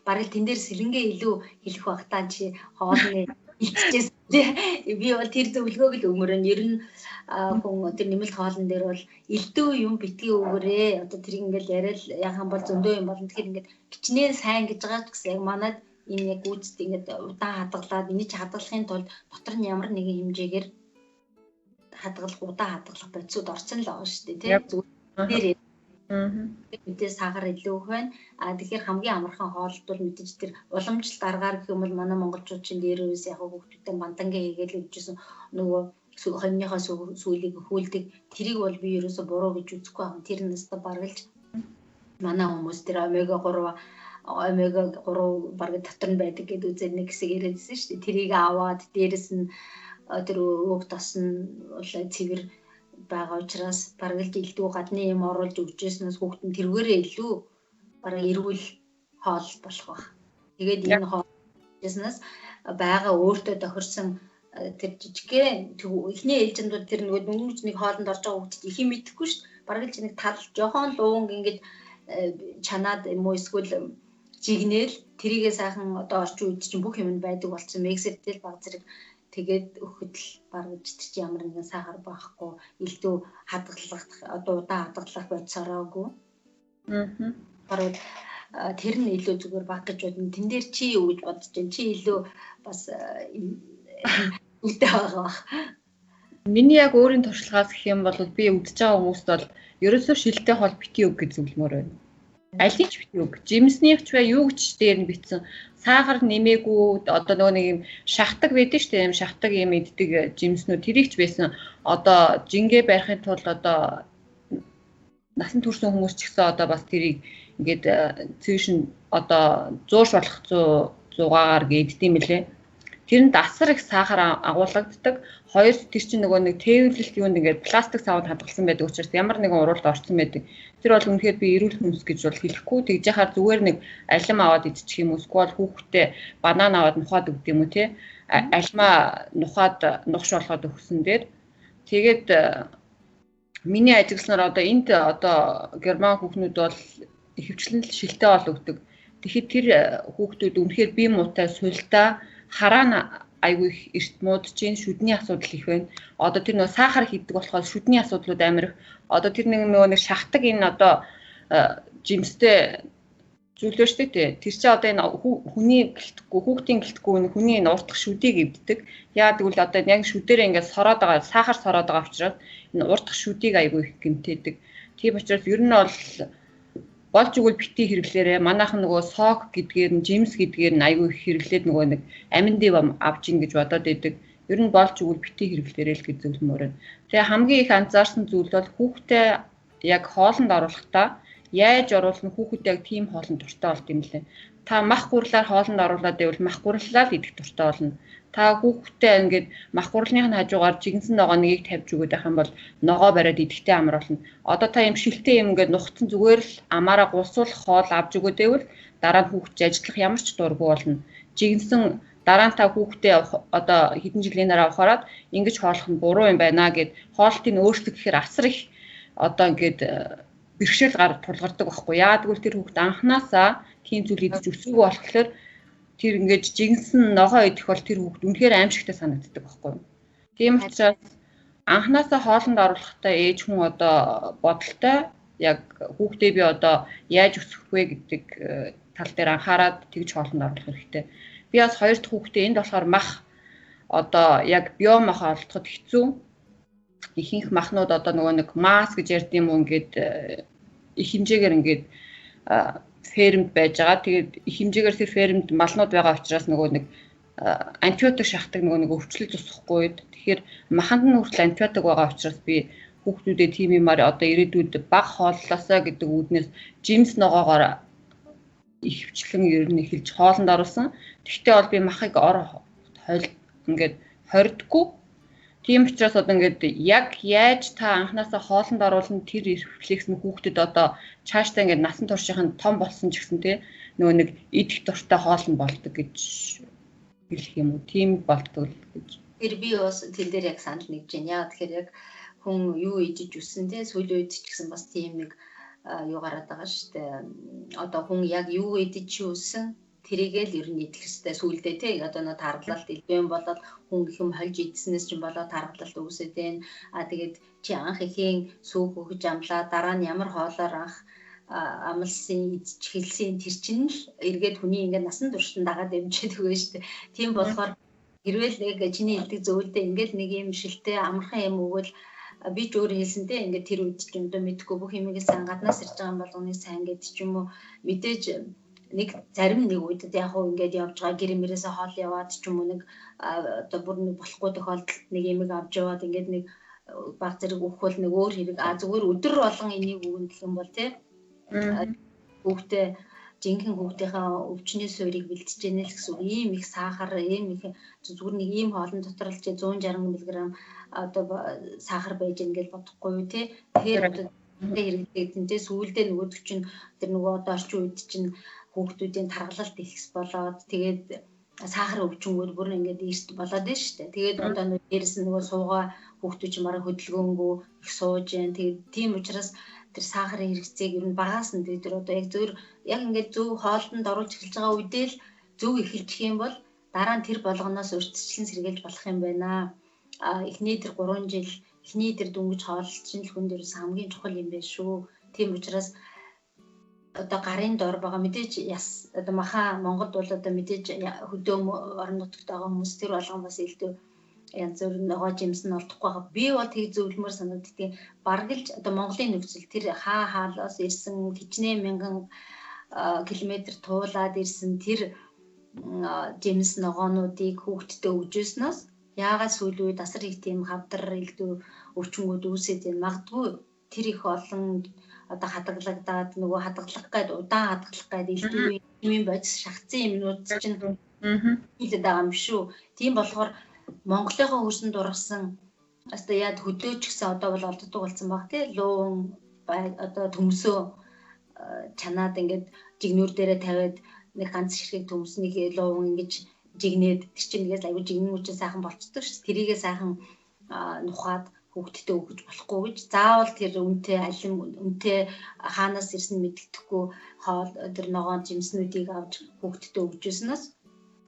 S2: бараг л тэн дээр сэлэнгээ илүү хэлэх байх та чи хоолны илччихсэн тий. Би бол тэр зөвлөгөөг л өгмөр нь ер нь хүн тэр нэмэлт хоолн дээр бол элдв юм битгий өгөөрэй. Одоо тэр ингээл яриад яахан бол зөндөө юм болно. Тэгэхээр ингээд хичнээн сайн гэж байгаа ч гэсэн яг манад энэ яг гүйцэд ингээд удаан хадгалаад энийг чи хадгалахын тулд дотор нь ямар нэгэн хэмжээгээр хадгалах удаан хадгалах бодисууд орсон л байгаа шүү дээ тий. Зүгээр мэдээ сахар илүү их байна. А тэгэхээр хамгийн амархан хоолт бол мэдээж тэр уламжлалт аргаар гэх юм бол манай монголчууд чинь дээрээс яг хүүхдүүдтэй бандангээ хийгээл өгчээсэн нөгөө хоньныхоо сүүлийг хүүлдэг. Тэрийг бол би ерөөсө буруу гэж үзэхгүй байна. Тэр нэстэ баргалж манай хүмүүс тэр омега 3 омега 3 бараг дотор нь байдаг гэдэг үзэл нэг хэсэг яриадсэн шүү дээ. Тэрийг аваад дээрэс нь тэр өөх тос нь цэвэр байгаа учраас бараг л илүү гадны юм оруулж өгчээснээс хүүхэд нь тэргээрээ илүү бараг эрүүл хоол болох байх. Тэгээд энэ хоол өгчээснээс байгаа өөртөө тохирсон тэр жижигхэн эхний ээлжинд бол тэр нөгөө дөнгөж нэг хоолнд орж байгаа хүүхэд их юм мэдэхгүй шүү дээ. Бараг л нэг тал жохон луун ингээд чанаад юм уу эсвэл жигнэл тэрийгээ сайхан одоо орчин үед чинь бүх юм байдаг болсон. Миксертэй л баг зэрэг тэгээд өгөхөд л бараг тэр чинь ямар нэгэн сахар байхгүй илүү хадгалах одоо удаан хадгалах бодисороогүй.
S1: Аа.
S2: Бараг тэр нь илүү зүгээр баг гэж бодно. Тэн дээр чи юу гэж бодож байна? Чи илүү бас үедээ байгаа бах.
S1: Миний яг өөрийн туршлагаас гэх юм бол би үдчихэж байгаа хүмүүст бол ерөөсөө шилтэй хоол бити өг гэж зөвлөмөр байна. Алийг ч бити өг. Жимснийх ч бай юу ч дээр нь битсэн. Сахар нэмээгүй одоо нөгөө нэг юм шахдаг байдаг шүү дээ. Юм шахдаг юм иддэг жимснүүд тэрийг ч байсан. Одоо жингээ барихын тулд одоо насан туршсан хүмүүс ч гэсэн одоо бас тэрийг ингээд цэвшин одоо зуурш болох зугаагаар гэддэм мөлий. Тэрэнд асар их сахар агуулгаддаг. Хоёр тэр чинь нөгөө нэг тээвэрлэлт юунд ингээд пластик савд хадгалсан байдаг учраас ямар нэгэн уруулд орсон байдаг. Тэр бол үнэхээр би эрүүл хүнс гэж бол хэлэхгүй. Тэгж яхаар зүгээр нэг алим аваад идчих юм уу? Эсвэл хүүхдээ банан аваад нухаад өгд юм уу те? Алимаа нухаад нухш болгоод өгсөн дээр. Тэгээд миний ажигласнаар одоо энд одоо герман хүүхнүүд бол ихэвчлэн л шилтэй бол өгдөг. Тэгэхэд тэр хүүхдүүд үнэхээр бие муутай сулдаа хараа нь айгүй их эрт муудаж чинь шүдний асуудал их байна. Одоо тэр нөгөө сахар хийдэг болохоор шүдний асуудлууд амар их. Одоо тэр нэг нөгөө нэг шахдаг энэ одоо жимстэй зүйлөө шүү дээ. Тэр чинь одоо энэ хүний гэлтэхгүй, хүүхдийн гэлтэхгүй хүний энэ уртах шүдийг эвддэг. Яа гэвэл одоо яг шүдээрээ ингээд сороод байгаа, сахар сороод байгаа учраас энэ уртах шүдийг айгүй их гэмтээдэг. Тийм учраас ер нь бол болж игэл бити хэрэглээрээ. Манайхан нөгөө сок гэдгээр нь жимс гэдгээр нь айгүй их хэрэглээд нөгөө нэг амин дэв авч ин гэж бодоод идэг. Ер нь болж игэл бити хэрэглээрээ л гэж зөвлөмөр байна. Тэгээ хамгийн их анзаарсан зүйл бол хүүхдээ яг хоолнд оруулахдаа яаж оруулах нь хүүхэд яг тийм хоолнд дуртай болд юм лээ. Та мах гурлаар хоолнд оруулаад байвал мах гурлаа л идэх дуртай болно. Та хүүхдээ ингээд мах гурлынх нь хажуугаар жигэнсэн ногоо нэгийг тавьж өгöd байх юм бол ногоо бариад идэхтэй амар болно. Одоо та юм шилтэй юм ингээд нухацсан зүгээр л амаараа гулсуулах хоол авч өгöd байвал дараа нь хүүхд ажиллах ямар ч дургүй болно. Жигэнсэн дараа нь та хүүхдээ одоо хэдэн жилийн дараа ухаарад ингэж хооллох нь буруу юм байна гэд хоолтыг өөрчлөх гэхээр асар их одоо ингээд бэрхшээл гар тулгардаг байхгүй. Яагаад гэвэл тэр хүүхд анханасаа тийм зүйл идэж өсөөгүй болохоор тэр ингээд жигэнсэн ногоо идэх бол тэр хүүхд үнэхээр аимшигтай санагддаг байхгүй. Тийм учраас анханасаа хоолнд оруулахдаа ээж хүн одоо бодолтой яг хүүхдээ би одоо яаж өсгөх вэ гэдэг тал дээр анхаарад тэгж хоолнд оруулах хэрэгтэй. Би бас хоёр дахь хүүхдээ энд болохоор мах одоо яг био мах олдоход хэцүү. Ихэнх махнууд одоо нөгөө нэг мас гэж ярьд юм уу ингээд их хэмжээгээр ингээд фермд байж байгаа. Тэгээд их хэмжээгээр тэр фермд малнууд байгаа учраас нөгөө нэг антибиотик шахдаг нөгөө нэг өвчлөл тусахгүй. Тэгэхээр маханд нь хүртэл антибиотик байгаа учраас би хүүхдүүдэд тийм юмар одоо ирээдүйд баг хооллосоо гэдэг үүднээс жимс ногоогоор ихэвчлэн ер нь эхэлж хоолнд оруулсан. Тэгвэл бол би махыг ор хойл ингээд хордгоо. Тийм учраас одоо ингээд яг яаж та анханасаа хоолнд оруулна тэр рефлекс нь хүүхдэд одоо цаашдаа ингээд насан туршийн том болсон ч гэсэн тий нөгөө нэг идэх дуртай хоол нь болдог гэж хэлэх юм уу? Тийм болдог гэж.
S2: Тэр би бас тэн дээр яг санал нэгж байна. Яа тэгэхээр яг хүн юу идэж өссөн тий сүүлийн үед ч гэсэн бас тийм нэг юу гараад байгаа шүү дээ. Одоо хүн яг юу идэж өссөн тэрийгээ л ер нь идэх хэвээр сүулдэ тий одоо нөө таргалалт илүү юм болоод хүн их юм хольж идснээс ч юм болоод таргалалт үүсээд байна. А тэгээд чи анх ихийн сүүх өгж амлаа дараа нь ямар хоолоор анх амлсан идчих хэлсэн тэр чинь л эргээд хүний ингээд насан туршид дагаад дэмжиж өгөө шүү дээ. Тийм болохоор хэрвээ л нэг чиний хэлдэг зөвлөдөө ингээд нэг юм шилтэй амархан юм өгвөл би ч өөрөө хэлсэн те ингээд тэр үед ч юм доо мэдхгүй бүх юмыг сайн гаднаас ирж байгаа болгоныг сайн гэдэг ч юм уу мэдээж нэг зарим нэг үед яг хуу ингээд явж байгаа гэр мөрөөсөө хоол яваад ч юм уу нэг одоо бүр нэг болохгүй тохиолдолд нэг юмыг авч яваад ингээд нэг баг зэрэг өгөх бол нэг өөр хэрэг а зүгээр өдөр болгон энийг өгнө гэх юм бол те хүүхдээ жинхэнэ хүүхдийнхээ өвчний суурийг бэлтжиж гэнэ л гэсэн үг. Ийм их сахар, ийм их зүгээр нэг ийм хоолн дотор л чи 160 мг одоо сахар байж гэнэ гэж бодохгүй юу те. Тэгэхээр одоо хэрэглэгдэн те сүүлдээ нөгөөдөг чинь тэр нөгөө одоо орчин үед чинь хүүхдүүдийн таргалалт ихс болоод тэгээд сахар өвчнгүүд бүр ингээд эрт болоод байна шүү дээ. Тэгээд одоо нөгөө дээрэс нь нөгөө суугаа хүүхдүүд чинь бараг хөдөлгөөнгөө их сууж байна. Тэгээд тийм учраас тэр сахарын хэрэгцээг ер нь багаас нь тэр одоо яг зөв яг ингээд зөв хоолтонд оруулж эхэлж байгаа үедээ л зөв эхэлчих юм бол дараа нь тэр болгоноос урьдчилан сэргийлж болох юм байна. А эхний тэр 3 жил эхний тэр дөнгөж хооллолт чинь л хүн дээрээс хамгийн чухал юм байна шүү. Тийм учраас одоо гарын дор байгаа мэдээж яс одоо маха Монголд бол одоо мэдээж хөдөө орон нутагт байгаа хүмүүс тэр болгон бас элдв янз бүр ногоо жимс нь олдохгүй байгаа. Би бол тийг зөвлөмөр санагддгийг бараг л одоо Монголын нөхцөл тэр хаа хаалаас ирсэн хичнээн мянган километр туулаад ирсэн тэр жимс ногоонуудыг хүүхдтэд өгжөөснөөс яагаад сүүлийн үед асар их тийм хавдар элдв өвчнгүүд үүсээд байна. Магадгүй тэр их олон одоо хадгалагдаад нөгөө хадгалах гээд удаан хадгалах гээд элдв юм бодис шахацсан юмнууд чинь хийлээд байгаа юм шүү. Тийм болохоор Монголынхоо хөрсөнд ургасан одоо яад хөдөөч гэсэн одоо бол олддог болсон баг тий. Луун одоо төмсөө чанаад ингээд жигнүүр дээрээ тавиад нэг ганц ширхэг төмс нэг луун ингэж жигнээд тэр чинь нэгээс аягүй жигнэн чинь сайхан болцдог шүү. Тэрийгээ сайхан нухаад хүүхдтэй өгөж болохгүй гэж заавал тэр үнэтэй алим үнэтэй хаанаас ирсэн мэддэхгүй хоол тэр ногоон жимснүүдийг авч хүүхдтэй өгчөөснөөс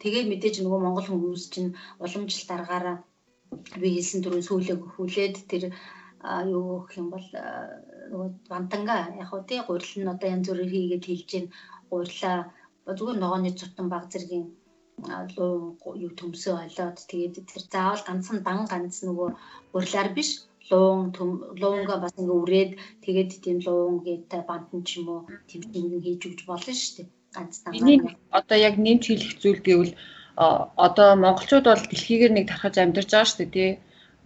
S2: тэгээ мэдээж нөгөө монгол хүмүүс чинь уламжлалт аргаараа би хэлсэн түрүү сүүлээ хүлээд тэр юу гэх юм бол нөгөө бантанга яг хөө тий гурил нь одоо янз бүрээр хийгээд хэлж гин гурилаа зүгээр ногооны цутан баг зэргийн луу юу төмсөө олиод тэгээд тэр заавал ганцхан дан ганц нөгөө гурилаар биш луун луунгаа бас ингээ үрээд тэгээд тийм луун гэдэг бантан ч юм уу тийм шингэн хийж өгч болно шүү дээ. Ганц
S1: дангаар. Одоо яг нэмж хэлэх зүйл гэвэл одоо монголчууд бол дэлхийгээр нэг тархаж амьдарч байгаа шүү дээ тий.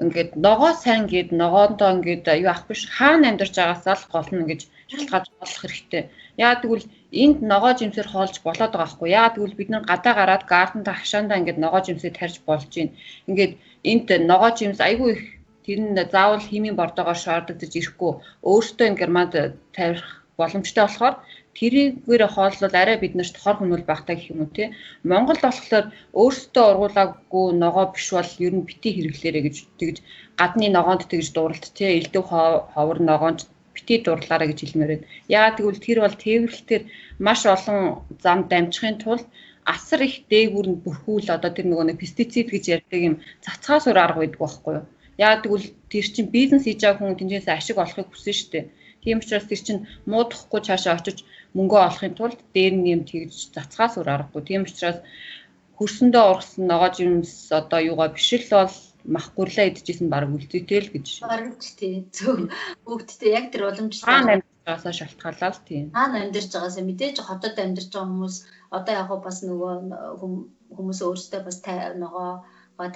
S1: Ингээд ногоо сайн гээд ногоондоо ингээд юу ах биш хаана амьдарч байгаасаа л гол нь ингэж шалтгаалж болох хэрэгтэй. Яа тэгвэл энд ногоо жимсээр хоолж болоод байгаа байхгүй. Яа тэгвэл бид нар гадаа гараад гардентаа хашаандаа ингээд ногоо жимсээ тарьж болж байна. Ингээд энд ногоо жимс айгүй их тэр нь заавал химийн бордоогоор шаардлагаж ирэхгүй өөртөө энэ Германд тавих боломжтой болохоор тэрийгээр хооллол арай бид нарт хор хүмүүл багтаа гэх юм уу тий. Монголд болохоор өөрсдөө ургуулаагүй ногоо биш бол ер нь бити хэрэглээрэ гэж тэгж гадны ногоонд тэгж дурлалт тий. Элдв ховор ногоонд бити дурлаарай гэж хэлмээр байна. Яагаад гэвэл тэр бол тээвэрлэлтээр маш олон зам дамжихын тулд асар их дээгүүр нь бүрхүүл одоо тэр нөгөө нэг пестицид гэж ярьдаг юм цацхаас өөр арга байдаг байхгүй юу? Яагаад гэвэл тэр чинь бизнес хийж байгаа хүн тэнцээс ашиг олохыг хүсэн шүү дээ. Тийм учраас тэр чинь муудахгүй цаашаа очиж мөнгөө олохын тулд дээр нь юм тэгж цацхаас өөр аргагүй. Тийм учраас хөрсөндөө ургасан ногоо жимс одоо юугаа биш л бол мах гурлаа идчихсэн баг үлдээтэй л гэж.
S2: Бараг ч тий. Зөв. Хүүхдтэй яг тэр уламжлалт
S1: хаана амьдарч байгаасаа шалтгаалаад тий.
S2: Хаана амьдарч байгаасаа мэдээж хотод амьдарч байгаа хүмүүс одоо яг бас нөгөө хүмүүс өөрсдөө бас ногоо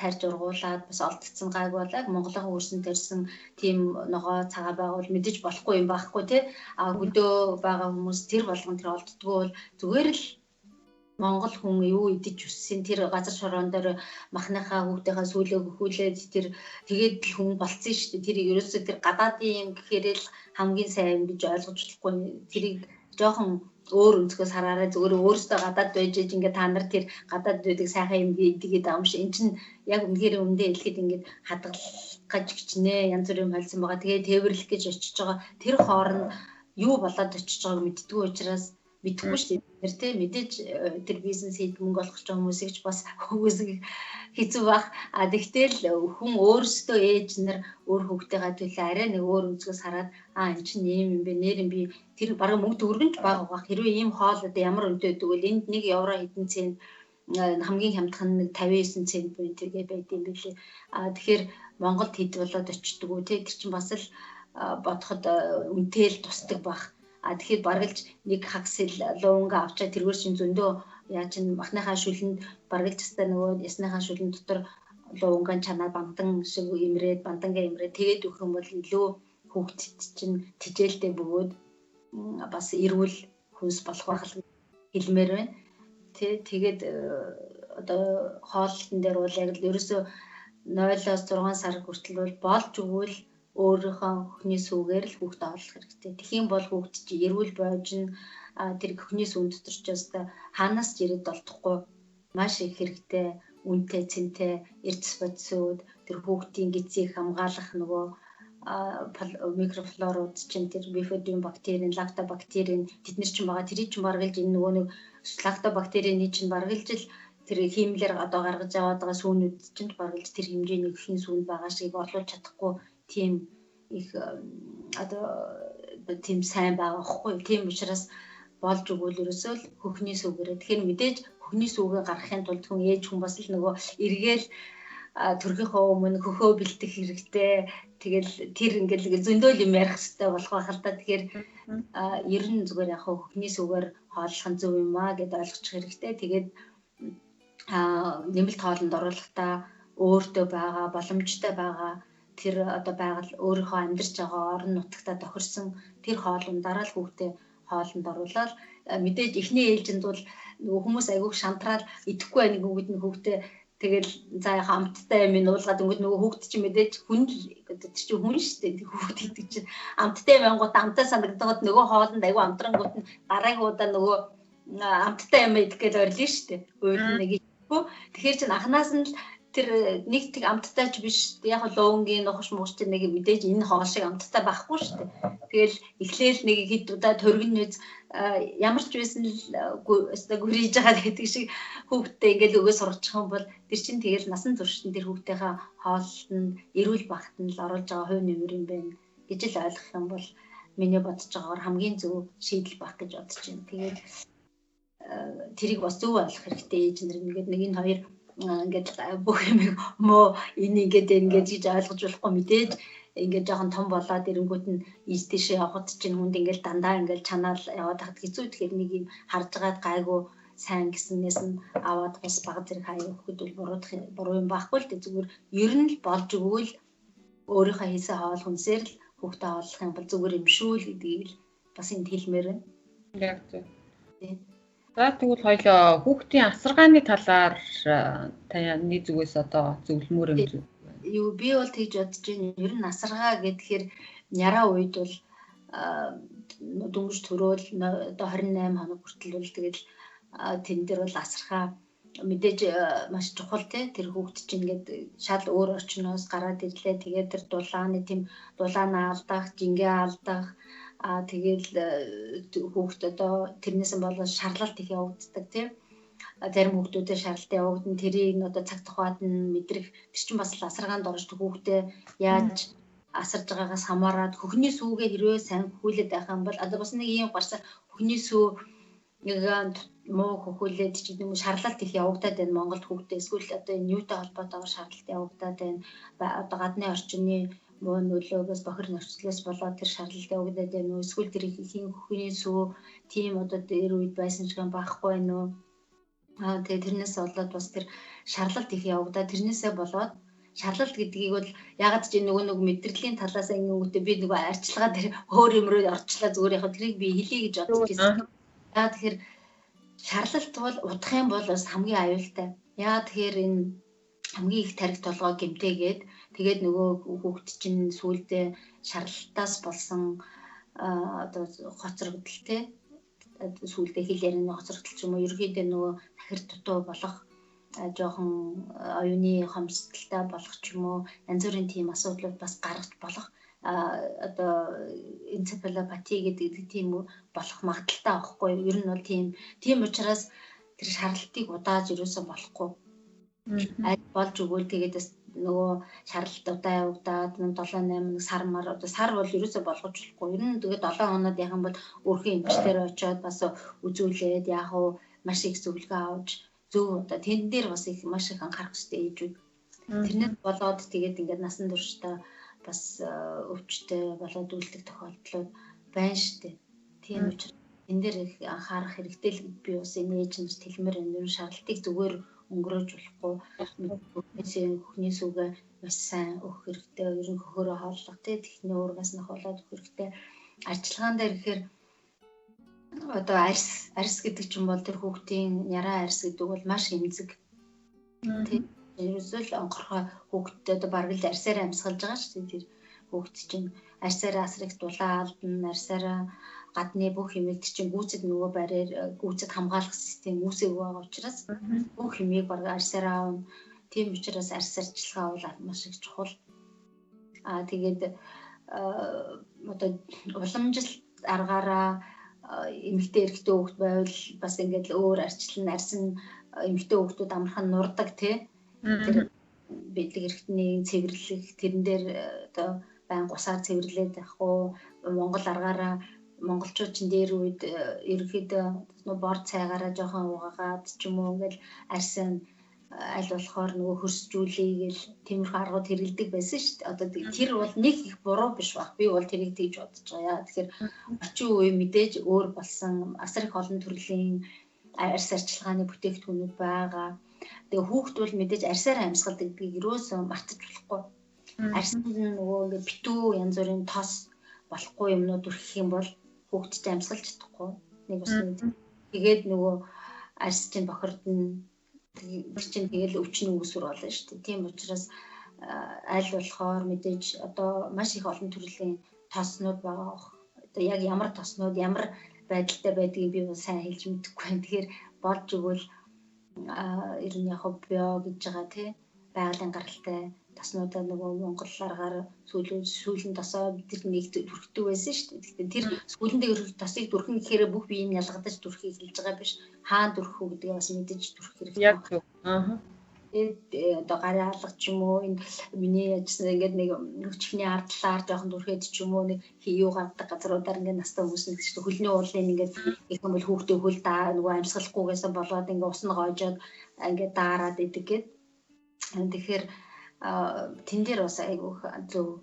S2: тарьж ургуулад бас олдцсон гайг болоо Монголын хөрсөн тарьсан тийм ногоо цагаа байгуул мэдээж болохгүй юм байхгүй тий. А хөдөө байгаа хүмүүс тэр болгон тэр олддгоо бол зүгээр л Монгол хүн юу идэж өссөн тэр газар шороон дээр махныхаа хүүхдийнхаа сүүлээ хөхүүлээд тэр тэгээд л хүн болцсон шүү дээ. Тэр ерөөсөө тэр гадаадын юм гэхээр л хамгийн сайн юм гэж ойлгож болохгүй. Тэрийг жоохон өөр өнцгөөс хараарай. Зүгээр өөрөөсөө гадаад байж иж ингээд та нар тэр гадаад байдаг сайхан юм идгээд байгаа юм шиг. Эн чинь яг үнэхээр үндэ хэлэхэд ингээд хадгалах гэж хичнээн янз бүрийн холсон байгаа. Тэгээ тээвэрлэх гэж очиж байгаа. Тэр хооронд юу болоод очиж байгааг мэддэггүй учраас мэдэхгүй шүү дээ. Тэр тий мэдээж тэр бизнес хийд мөнгө олох гэж байгаа хүмүүсийг ч бас хүмүүсийг хэцүү байх. А тэгтэл хүн өөрсдөө ээж нар өөр хүүхдийнхаа төлөө арай нэг өөр өнцгөөс хараад а эн чинь ийм юм бэ нэр юм би тэр бараг мөнгө төгрөгөнч бага байх. Хэрвээ ийм хоол одоо ямар үнэтэй байдаг вэ? Энд 1 евро хэдэн цент хамгийн хямдхан нэг 59 цент буюу тэргээ байд юм билээ. А тэгэхээр Монголд хэд болоод очдөг үү те тэр чинь бас л бодоход үнэтэй л тусдаг байх. А тэгэхээр баргалж нэг хагас луунга авчаа тэргээр чин зөндөө яа чин махныхаа шүлэнд баргалж өстэй нөгөө ясныхаа шүлэн дотор луунгаан чанаа бантан шиг имрээд бантангаа имрээд тэгээд өгөх юм бол илүү хүүхдэд чинь тижээлтэй бөгөөд бас эрүүл хүнс болох байх л. хэлмээр байна. Тэгээд одоо хооллолтон дээр бол яг л ерөөсөө 0-оос 6 сар хүртэл бол болж өгвөл өөрийнхөө хөхний сүүгээр л хүүхдээ ооллох хэрэгтэй. Тэгэх юм бол хүүхд чи эрүүл бойжно. Тэр хөхний сүүн дотор ч өстой хаанаас ч ирээд болтохгүй маш их хэрэгтэй үнэтэй цэнтэй эрдэс бодисууд тэр хүүхдийн гизийг хамгаалах нөгөө микрофлорууд чинь тэр бифидум бактерийн, лактобактерийн тэд нар чинь байгаа. Тэрийг чинь баргалж энэ нөгөө нэг лактобактерийн чинь баргалж л тэр хиймлэр одоо гаргаж аваад байгаа сүүнүүд чинь баргалж тэр хэмжээний өхийн сүүнд байгаа шиг орлуулж чадахгүй тийм их одоо тийм сайн байгаа байхгүй. Тийм учраас болж өгвөл ерөөсөө л хөхний сүүгээрээ. Тэгэхээр мэдээж хөхний сүүгээ гаргахын тулд хүн ээж хүн бас л нөгөө эргээл төрхийнхөө өмнө хөхөө бэлтэх хэрэгтэй. Тэгэл тэр ингээл зөндөөл юм ярих хэрэгтэй болох байх л да. Тэгэхээр ер нь зүгээр яг хөхний сүүгээр хооллох нь зөв юм аа гэдээ ойлгочих хэрэгтэй. Тэгээд нэмэлт хоолнд оруулахдаа өөртөө байгаа боломжтой байгаа тэр одоо байгаль өөрийнхөө амьдарч байгаа орон нутагтаа тохирсон тэр хоолундаараа л хүүхдээ хоолнд оруулаад мэдээж эхний ээлжинд бол нөгөө хүмүүс айгүйх шантраал идэхгүй байх гэдэг нь хүүхдээ тэгэл за яхаа амттай юм нуулгаад өнгөт нөгөө хүүхд чинь мэдээж хүн л тэр чинь хүн шүү дээ. Хүүхд гэдэг чинь амттай байнгут амтаа санагдаад нөгөө хоолнд айгүй амтрангууд нь дараагийн удаа нөгөө амттай юм идэх гэж орилно шүү дээ. Уйл нэг идэхгүй. Тэгэхээр чинь анханаас нь л тэр нэг тэг амттай ч биш. Яг луунгийн нухаш мууш чинь нэг мэдээж энэ хоол шиг амттай байхгүй шүү дээ. Тэгэл эхлээл нэг хэд удаа төргөн нүз ямар ч байсан л гүрийж байгаа гэдэг шиг хүүхдтэй ингээл өгөө сургачих юм бол тэр чинь тэгэл насан туршид тэр хүүхдийнхээ хооллолтод эрүүл багт нь л оруулж байгаа хувь нэмэр юм байна гэж л ойлгох юм бол миний бодож байгаагаар хамгийн зөв шийдэл байх гэж бодож байна. Тэгээд тэрийг бас зөв ойлгох хэрэгтэй ээж нар ингээд нэг энэ хоёр ингээд бүх юм муу энэ ингээд ингээд гэж ойлгож болохгүй мэдээж ингээд жоохон том болоод ирэнгүүт нь ийж тийшээ явхад чинь хүнд ингээд дандаа ингээд чанаал яваад тахад хэцүү. Тэгэхээр нэг юм харж байгаад гайгүй сайн гэснээс нь аваад бас баг зэрэг хаяа өгөхөд бол буруудах буруу юм байхгүй л дээ. Зүгээр ер нь л болж өгвөл өөрийнхөө хийсэн хоол хүнсээр л хүүхдээ хооллох юм бол зүгээр юм шүү л гэдгийг л бас энд хэлмээр байна.
S1: Яг зөв. За тэгвэл хоёлоо хүүхдийн асаргааны талаар таны зүгээс одоо зөвлөмөр юм зүг.
S2: Юу би бол тэгж бодож байна. Ер нь асаргаа гэхээр яраа үед бол дөнгөж төрөөл одоо 28 хоног хүртэл бол тэгэл тэн дээр бол асархаа мэдээж маш чухал тий. Тэр хүүхд чинь ингээд шал өөр орчноос гараад ирлээ. Тэгээд тэр дулааны тийм дулаанаа алдах, жингээ алдах тэгэл хүүхд одоо тэрнээс нь болоод шарлалт их явагддаг тий. Зарим хүүхдүүдэд шарлалт явагдана. Тэрийг нь одоо цаг тухайд нь мэдрэх тэр чинь бас асаргаанд орж хүүхдээ яаж асарж байгаагаас хамаарат хөхний сүүгээ хэрвээ сайн хөхүүлээд байх юм бол одоо бас нэг юм гарсан хөхний сүү нэг муу хөхүүлээд ч гэдэг юм шарлалт их явагдаад байна Монголд хүүхдээ эсвэл одоо энэ юутай холбоотойгоор шарлалт явагдаад байна. Одоо гадны орчны муу нөлөөгөөс бохир нөхцлөөс болоод тэр шарлалт явагдаад байна уу? Эсвэл тэр ихийн хөхний сүү тийм одоо дээр үед байсан ч гэн байхгүй байна уу? Тэгээ тэрнээс болоод бас тэр шарлалт их явагдаад тэрнээсээ болоод шарлалт гэдгийг бол ягаад ч нөгөө нэг мэдрэлийн талаас ингэнгүүтээ би нөгөө арчилгаа тэр өөр юм руу орчлаа зүгээр яг тэрийг би хэлье гэж бодож байсан. Яа тэгэхээр шарлалт бол удах юм бол бас хамгийн аюултай. Яа тэгэхээр энэ хамгийн их тарих толгой гэмтээгээд тэгээд нөгөө хүүхд чинь сүүлдээ шарлалтаас болсон одоо хоцрогдол те сүүлдээ хэл ярианы хоцрогдол ч юм уу ерөнхийдөө нөгөө тахир дутуу болох жоохон оюуны хомсдолтой болох ч юм уу янз бүрийн тийм асуудлууд бас гаргаж болох одоо энцефалопати гэдэг тийм болох магадлалтай байхгүй. Ер нь бол тийм учраас тэр шарлалтыг удааж ерөөсөө болохгүй. Аль болж өгвөл тэгээд бас нөгөө шарлалт удаа явагдаад 7 8 сар мар одоо сар бол ерөөсөө болгож болохгүй. Ер нь тэгээд 7 хоноод яхан бол өөрхийн эмчтэр очиод бас үзүүлээд яг уу маш их зөвлөгөө авч зөв одоо тэн дээр бас их маш их анхаарах хэрэгтэй ээжүүд. Тэрнээс болоод тэгээд ингээд насан туршдаа бас өвчтэй болоод үлдэх тохиолдлууд байна штэ. Тийм учраас энэ дээр их анхаарах хэрэгтэй л би бас энэ ээж нарт хэлмээр байна. Ер нь шаардлагыг зүгээр өнгөрөөж болохгүй. Хөхний сүгэ маш сайн өгөх хэрэгтэй. Ер нь хөхөөрөө хооллох тий техний уургаас нь ахуулаад өгөх хэрэгтэй. Арчилгаан дээр гэхээр Одоо арьс гэдэг чинь бол тэр хүүхдийн яраа арьс гэдэг бол маш эмзэг. Тийм. Ерөөсөө л онгорхой хүүхдтэй одоо бараг л арьсаараа амьсгалж байгаа шүү дээ. Тэр хүүхд чинь арьсаараа асар их дулаан алдна, арьсаараа гадны бүх хэмээгт чинь гүйцэд нөгөө барьер гүйцэд хамгаалах систем үүсээгүй байгаа учраас бүх хэмээг бараг арьсаараа авна. Тийм учраас арьс арчилгаа бол маш их чухал. Аа тэгээд одоо уламжлалт аргаараа эмэгтэй эрэгтэй хүүхд байвал бас ингээд л өөр арчлан арьс нь эмэгтэй хүүхдүүд амархан нурдаг тий. Тэр бэлэг эрхтний цэвэрлэх тэрэн дээр одоо байн гусаар цэвэрлээд байх уу, Монгол аргаараа монголчууд чинь дээр үед ерөнхийдөө нөө бор цайгаараа жоохон угаагаад ч юм уу ингээл арьс нь аль болохоор нөгөө хөрсжүүлэе гэл тиймэрхүү аргууд хэрэгэлдэг байсан шүү дээ. Одоо тэр бол нэг их буруу биш баг. Би бол тэрийг тэгж бодож байгаа. Тэгэхээр орчин үе мэдээж өөр болсон, асар их олон төрлийн арьс арчилгааны бүтээгдэхүүнүүд байгаа. Тэгээ хүүхд бол мэдээж арьсаар амьсгалдаг гэдгийг ерөөсөө мартаж болохгүй. Арьсанд нь нөгөө ингээд битүү янз бүрийн тос болохгүй юмнууд өрхөх юм бол хүүхд чинь амьсгалж чадахгүй. Нэг усны. Тэгээд нөгөө арьс чинь бохирдно. Тэр чинь тэгэл өвчний үүсвэр болно шүү дээ. Тийм учраас аль болохоор мэдээж одоо маш их олон төрлийн тоснууд байгаа. Одоо яг ямар тоснууд ямар байдалтай байдгийг би бол сайн хэлж мэдэхгүй байна. Тэгэхээр болж өгвөл ер нь яг био гэж байгаа тий байгалийн гаралтай тоснуудаа нөгөө Монгол аргаар сүүлэн тосоо бид нэг түрхдэг байсан шүү дээ. Гэхдээ тэр сүүлэндээ өрөх тосыг дүрхэн гэхээр бүх бие нь ялгадаж дүрхийг хэлж байгаа биш. Хаан дүрх үү гэдгийг бас мэдэж дүрх хэрэгтэй.
S1: Яг зөв. Аа.
S2: Тэгээд одоо гарын алга ч юм уу, энэ миний яжсан ингээд нэг чихний ард талаар жоохон дүрхэд ч юм уу, нэг юу гардаг газруудаар ингээд настай хүмүүс нэг чинь хөлний уулын ингээд их юм бол хүүхдээ хөл даа нөгөө амьсгалахгүйгээсээ болоод ингээд ус нь гоожоод ингээд daarад идэг гээд. Тэгэхээр тэн дээр бас айгүйх зөв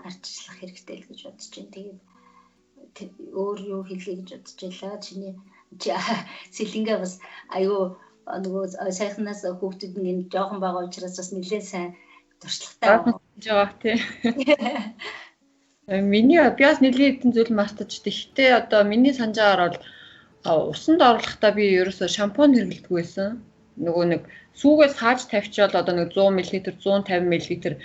S2: арчилах хэрэгтэй л гэж бодож байна. Тэгээд өөр юу хэлье гэж бодож байлаа. Чиний сэлэнгээ бас айгүй нөгөө саяхнаас хүүхдүүд нь жоохон байгаа учраас бас нэлээд сайн туршлагатай
S1: байгаа тий. Миний би бас нэлээд хэдэн зүйл мартаж. Гэхдээ одоо миний санаж байгаагаар бол усанд оруулахдаа би ерөөсөө шампунь хэрэглэдэг байсан. Нөгөө нэг сүүгээс хааж тавьчаал одоо нэг 100 мл 150 мл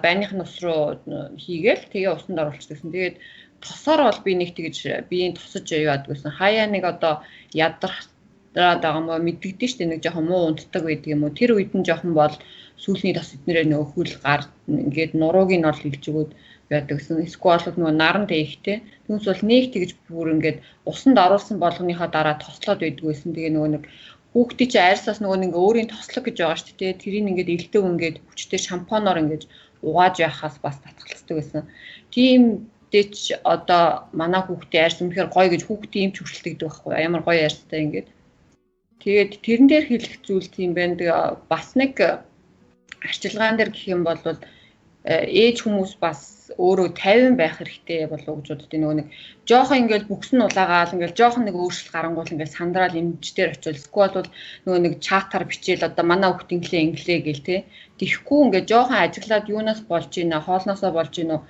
S1: байных нь ус руу хийгээл тэгээ усанд оруулчихсан. Тэгээд тосоор бол би нэг тэгж биеийн тосож яадаг байсан. Хаяа нэг одоо ядараад байгаа мó мэддэгдэн штэ, нэг жоохон муу унтдаг байдаг юм уу. Тэр үед нь жоохон бол сүүлний тос эднэрээ нөгөө хөл гар ингээд нурууг нь бол илж өгөөд байдаг гэсэн. Эсвэл нөгөө наран дээхтэй. Түүнээс бол нэг тэгж бүр ингээд усанд оруулсан болгоныхоо дараа тослоод байдаг байсан. Тэгээ нөгөө нэг хүүхдийн чинь арьсаас нөгөө нэг өөрийн тослог гэж байгаа шүү дээ. Тэрийг ингээд элдв ингээд хүчтэй шампуноор ингээд угааж яхаас бас татгалцдаг байсан. Тийм дэч одоо манай хүүхдийн арьс үнэхээр гоё гэж хүүхдийн эмч хүртэл гэдэг байхгүй ямар гоё арьстай ингээд. Тэгээд тэрэн дээр хэлэх зүйл тийм байна. Тэгээ бас нэг арчилгаан дээр гэх юм бол ээж хүмүүс бас өөрөө 50 байх хэрэгтэй болов уу гэж боддоо. Нөгөө нэг жоохон ингээл бүкс нь улаагаал ингээл жоохон нэг өөрчлөлт гарангуул ингээл сандраал эмч дээр очивол эсвэл бол нөгөө нэг чатаар бичээл одоо манай хүүхд инглээ инглээ гэл те. Тэгэхгүй ингээд жоохон ажиглаад юунаас болж ийна, хоолноосоо болж ийна үү.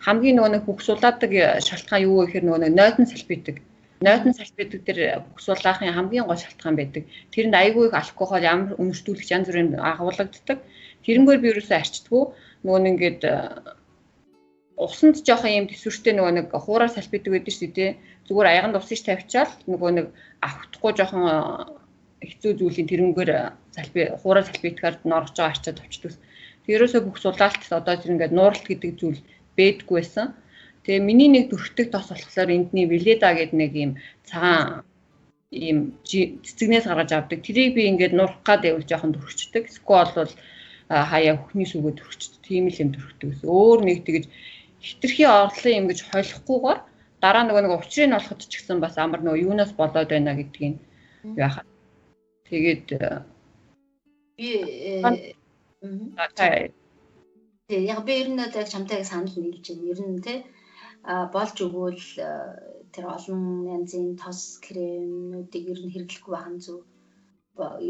S1: Хамгийн нөгөө нэг бүкс улаадаг шалтгаан юу вэ гэхээр нөгөө нэг нойтон салфидаг. Нойтон салфидаг дээр бүкс улаахын хамгийн гол шалтгаан байдаг. Тэрэнд айгүй их алкогол, ямар үнэртүүлэгч янз бүрийн агуулгаддаг. Тэрнгээр би ерөөсөө арчдаггүй. Нөгөө нэг ингээд усанд жоохон юм төсвөртэй нөгөө нэг хуураар салфидаг байдаг шүү дээ. Зүгээр аяганд усыг тавьчаал нөгөө нэг авхдахгүй жоохон хэцүү зүйлийн тэрнгээр салфи хуураар салфитгаар норгож байгаа арчаад авчдаг. Тэг ерөөсөө бүх сулаалт одоо тэр ингээд нууралт гэдэг зүйл бэдгүй байсан. Тэгээ миний нэг дүрхдэг тос болохоор эндний Веледа гэдэг нэг юм цагаан ийм цэцэгнээс гаргаж авдаг. Тэрийг би ингээд нурах гад байвал жоохон дүрхчдэг. Эсвэл бол хаяа хөхний сүгээ төрчдөг. Тийм л юм төрхдөг гэсэн. Өөр нэг тэгэж хитрхи орлон юм гэж хойлохгүйгээр дараа нөгөө нэг учрыг нь олоход ч гэсэн бас амар нөгөө юунаас болоод байна гэдгийг яхаа. Тэгээд
S2: би яг би ер нь яг чамтай санал нийлж байна. Ер нь те болж өгвөл тэр олон янзын тос кремнүүдийг ер нь хэрэглэхгүй байх нь зөв.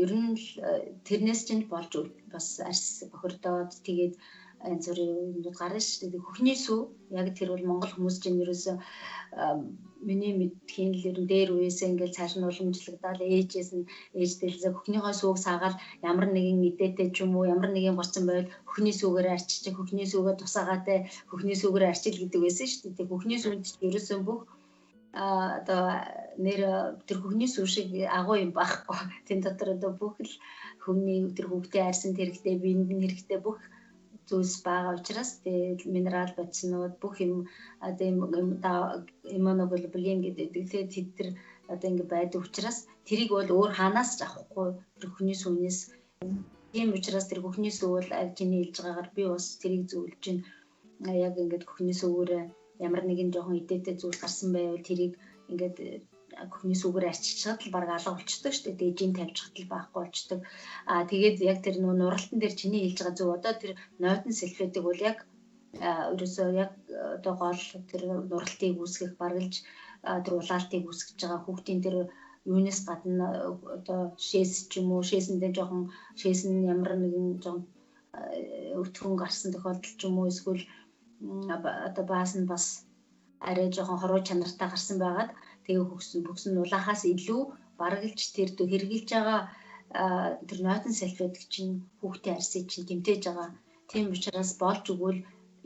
S2: Ер нь л тэрнээс чинь болж бас арьс бохирдоод тэгээд янз бүрийн юмнууд гарна шүү дээ. Хөхний сүү яг тэр бол Монгол хүмүүс чинь ерөөсөө миний мэдхийн л ер нь дээр үеэсээ ингээл цааш нь уламжлагдаад ээжээс нь ээж дээлсээ хөхнийхөө сүүг саагаал ямар нэгэн идээтэй ч юм уу ямар нэгэн борцсон байвал хөхний сүүгээр арчиж, хөхний сүүгээ тусаагаатай хөхний сүүгээр арчил гэдэг байсан шүү дээ. Хөхний сүүнд чинь ерөөсөө бүх одоо нэр тэр хөхний сүү шиг агуу юм байхгүй. Тэн дотор одоо бүх л хүмүүний тэр хүүхдийн арьсанд хэрэгтэй, биеинд нь хэрэгтэй бүх зүйлс байгаа учраас тэгээд минерал бодиснууд бүх юм одоо иммуноглобулин гэдэг тэгээд тэд тэр одоо ингэ байдаг учраас тэрийг бол өөр хаанаас ч авахгүй тэр хөхний сүүнээс. Тийм учраас тэр хөхний сүү бол яг чиний хэлж байгаагаар би бас тэрийг зөвлөж чинь яг ингээд хөхний сүүгээр ямар нэгэн жоохон идээтэй зүйл гарсан байвал тэрийг ингээд хөхний сүүгээр арчичхад л баг алга болчдөг шүү дээ. Дээжийн тавьчихад л байхгүй болчдөг. Аа тэгээд яг тэр нөө нуралтан дээр чиний хэлж байгаа зөв одоо тэр нойтон сэлфетик бол яг ерөөсөө яг одоо гол тэр нуралтыг үүсгэх баргалж тэр улаалтыг үүсгэж байгаа хүүхдийн тэр юунаас гадна одоо шээс ч юм уу шээсэндээ жоохон шээс нь ямар нэгэн жоохон өтгөн гарсан тохиолдол ч юм уу эсвэл одоо баас нь бас арай жоохон хоруу чанартай гарсан байгаад тэгээ хөгсөн улаахаас илүү баргалж тэр хэрглэж байгаа тэр нойтон сальфат чинь хүүхдийн арьсыг чинь тэмтээж байгаа. Тийм учраас болж өгвөл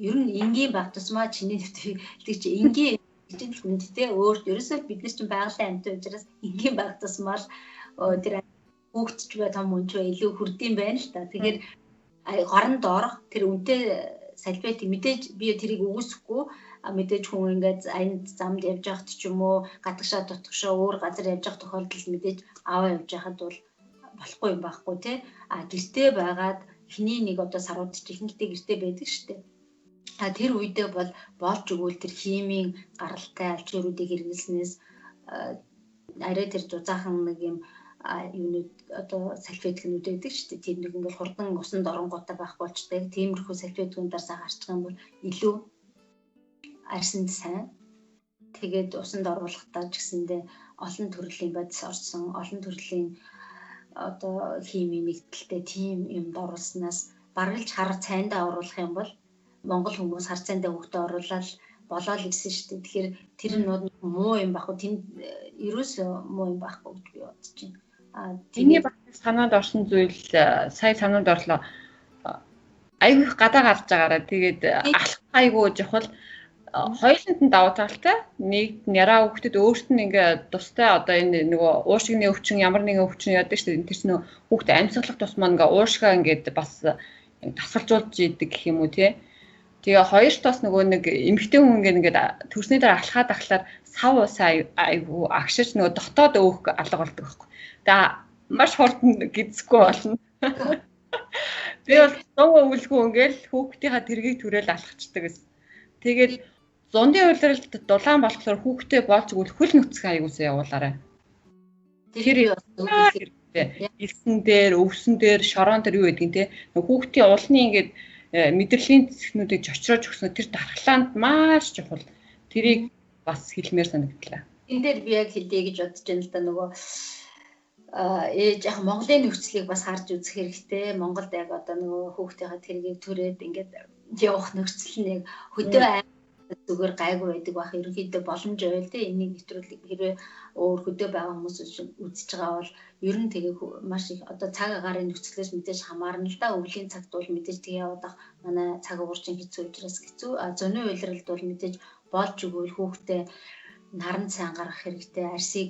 S2: ер нь энгийн баг тусмаа чиний нэвтрүүлэг чи энгийн чинь л хүндтэй өөр ерөөсөө бид нар чинь байгалийн амьтан учраас энгийн баг тусмаа л тэр хүүхд ч бай том хүн ч бай илүү хүрдэм байна л та. Тэгэхээр горон доорх тэр үнэтэй сальфат мэдээж би тэрийг үгүйсэхгүй мэдээж хүн ингээд аянд замд явж байхад ч юм уу гадагшаа дутагшаа өөр газар явж байх тохиолдолд мэдээж аваа явж байхад бол болохгүй юм байхгүй тий. А гэртээ байгаад хиний нэг одоо сарууд чи ихэнхдээ гэртээ байдаг шүү дээ. А тэр үедээ бол болж өгвөл тэр химийн гаралтай алчууруудыг хэрэглэснээс арай тэр зузаахан нэг юм юунууд одоо сальфеткнүүд байдаг шүү дээ. Тэр нэг ингээл хурдан усанд оронгуудаа байх болчтой. Тиймэрхүү сальфеткнүүдээр сагарчих юм бол илүү арьсанд сайн. Тэгээд усанд оруулахдаа ч гэсэндээ олон төрлийн бодис орсон, олон төрлийн одоо химийн нэгдэлтэй тийм юмд оруулснаас баргалж хар цайндаа оруулах юм бол Монгол хүмүүс хар цайндаа хүүхдээ оруулаад болоо л ирсэн шүү дээ. Тэгэхээр тэр нь муу юм байхгүй. Тэнд ерөөсөө муу юм байхгүй гэж би бодож байна.
S1: Тэний бас санаанд орсон зүйл сая санаанд орлоо. Айгүй гадаа гарч байгаараа тэгээд алах айгүй чухал. Хоёуланд нь давуу талтай. Нэг яраа хүүхдэд өөрт нь ингээ тустай одоо энэ нөгөө уушигны өвчин ямар нэгэн өвчин яадаг шүү дээ. Тэр чинь хүүхд амьсгалах тусмаа ингээ уушгаа ингээд бас тасгалжуулж идэг гэх юм уу тий. Тэгээ хоёрт бас нөгөө нэг эмэгтэй хүн ингээд төрсний дараа алхаад ахлаар сав усаа айгүй агшиж нөгөө дотоод өөх алга болдог байхгүй. Тэгээ маш хурдан гизэхгүй болно. Би бол зун өвлгүү ингээл хүүхдийнхаа тэргийг түрээл алхацдаг гэсэн. Тэгээд зундын улиралд дулаан болохоор хүүхдээ болж өгвөл хөл нүцгэн аягуулсаа явуулаарай. Тэр элсэн дээр, өвсөн дээр, шорон дээр юу гэдгийг те хүүхдийн улны ингээд мэдрэлийн зэхнүүдийг жочроож өгсөн тэр дархлаанд маш чухал. Тэрийг бас хэлмээр санагдлаа.
S2: Энэ дээр би яг хэлье гэж бодож байна л да нөгөө ээж яг Монголын нөхцөлийг бас харж үзэх хэрэгтэй. Монголд яг одоо нөгөө хүүхдийнхаа тэргийг түрээд ингээд явах нөхцөл нь яг хөдөө зүгээр гайгүй байдаг байх. Ерөнхийдөө боломж байвал те энийг нэвтрүүлэг хэрвээ өөр хөдөө байгаа хүмүүс үзэж байгаа бол ер нь тэгээ маш их одоо цаг агаарын нөхцлөөс мэдээж хамаарна л да. Өвлийн цагт бол мэдээж тэгээ яваад ах манай цаг уурчин хэцүү учраас хэцүү. А зуны улиралд бол мэдээж болж өгвөл хүүхдээ наран сайн гаргах хэрэгтэй. Арсыг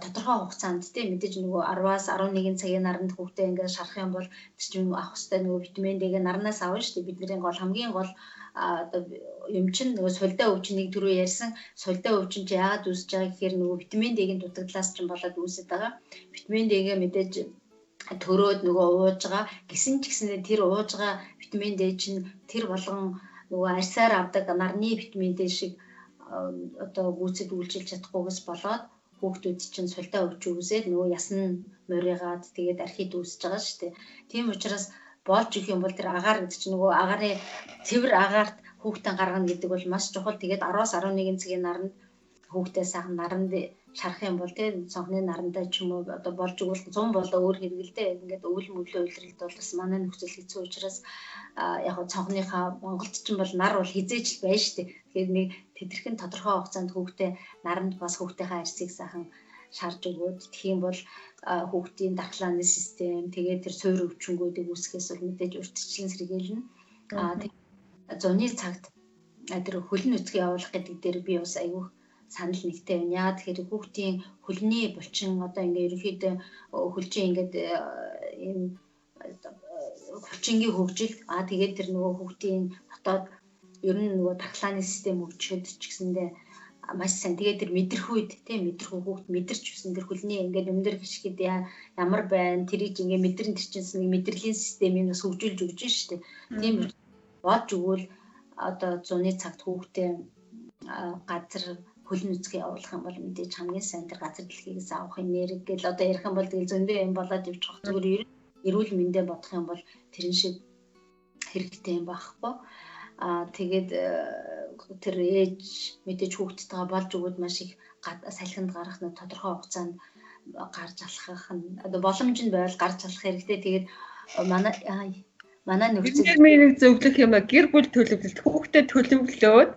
S2: тодорхой хугацаанд те мэдээж нөгөө 10-аас 11 цагийн наранд хүүхдээ ингээд шарах юм бол тэр чинь авах хэрэгтэй нөгөө витамин D-г нарнаас авна шүү дээ. Бидний гол хамгийн гол одоо юм чинь нөгөө сулдаа өвчнийг түрүү ярьсан сулдаа өвчин чи яагаад үүсэж байгаа гэхээр нөгөө витамин D-ийн дутагдлаас чинь болоод үүсэж байгаа. Витамин D-гээ мэдээж төрөөд нөгөө ууж байгаа гисэн ч гэсэнээ тэр ууж байгаа витамин D чинь тэр болгон нөгөө арьсаар авдаг нарны витамин D шиг одоо гүйцэд үйлчилж чадахгүйгээс болоод хүүхдүүд чинь сулдаа өвч үүсээд нөгөө ясн моригоод тэгээд архид үүсэж байгаа шүү дээ. Тийм учраас болж их юм бол тэр агаар гэдэг чинь нөгөө агаарын цэвэр агаарт хүүхдээ гаргана гэдэг бол маш чухал. Тэгээд 10-аас 11 цагийн наранд хүүхдээ сайхан наранд шарах юм бол тий цонхны нарандаа ч юм уу одоо болж өгвөл 100 болоо өөр хэрэгэлдэ ингээд өвөл мөвлөө улиралд бол бас манай нөхцөл хэцүү учраас яг цонхныхаа Монголд ч юм бол нар бол хизээч л байна шүү дээ. Тэгэхээр нэг тэтэрхэн тодорхой хугацаанд хүүхдээ наранд бас хүүхдийнхээ арьсыг сайхан шарж өгөөд тэгэх юм бол хүүхдийн дархлааны систем тэгээд тэр суур өвчнгүүдийг үүсгэхээс бол мэдээж урьдчилан сэргийлнэ. Зуны цагт тэр хөлн нүцгэн явуулах гэдэг дээр би бас айгүйх санал нэгтэй байна. Яагаад тэгэхээр хүүхдийн хөлний булчин одоо ингээ ерөнхийдөө хөлжин ингээд ийм булчингийн хөгжил тэгээд тэр нөгөө хүүхдийн дотоод ер нь нөгөө дархлааны систем хөгжихэд ч гэсэндээ маш сайн. Тэгээд тэр мэдрэх үед тийм мэдрэх хүүхд мэдэрч өсөн тэр хөлний ингээд өмнөр гიშгэд ямар байна тэрийг ингээд мэдрэн тэр чинь нэг мэдрэлийн системийг бас хөгжүүлж өгч штэ. Тийм болж өгвөл одоо зуны цагт хүүхдээ газар хөлн нүцгэн явуулах юм бол мэдээж хамгийн сайн тэр газар дэлхийгээс авах энерги гэл одоо ярих юм бол тэгэл зөндөө юм болоод явчих. Зүгээр эрүүл мэндэ бодох юм бол тэрэн шиг хэрэгтэй юм байхгүй. Тэгээд тэр ээж мэдээж хүүхдтэйгээ болж өгөөд маш их салхинд гарах нэг тодорхой хугацаанд гарч алхах нь одоо боломж нь байвал гарч алхах хэрэгтэй. Тэгээд манай нөхцөл
S1: миний зөвлөх юм а гэр бүл төлөвлөлт хүүхдэд төлөвлөөд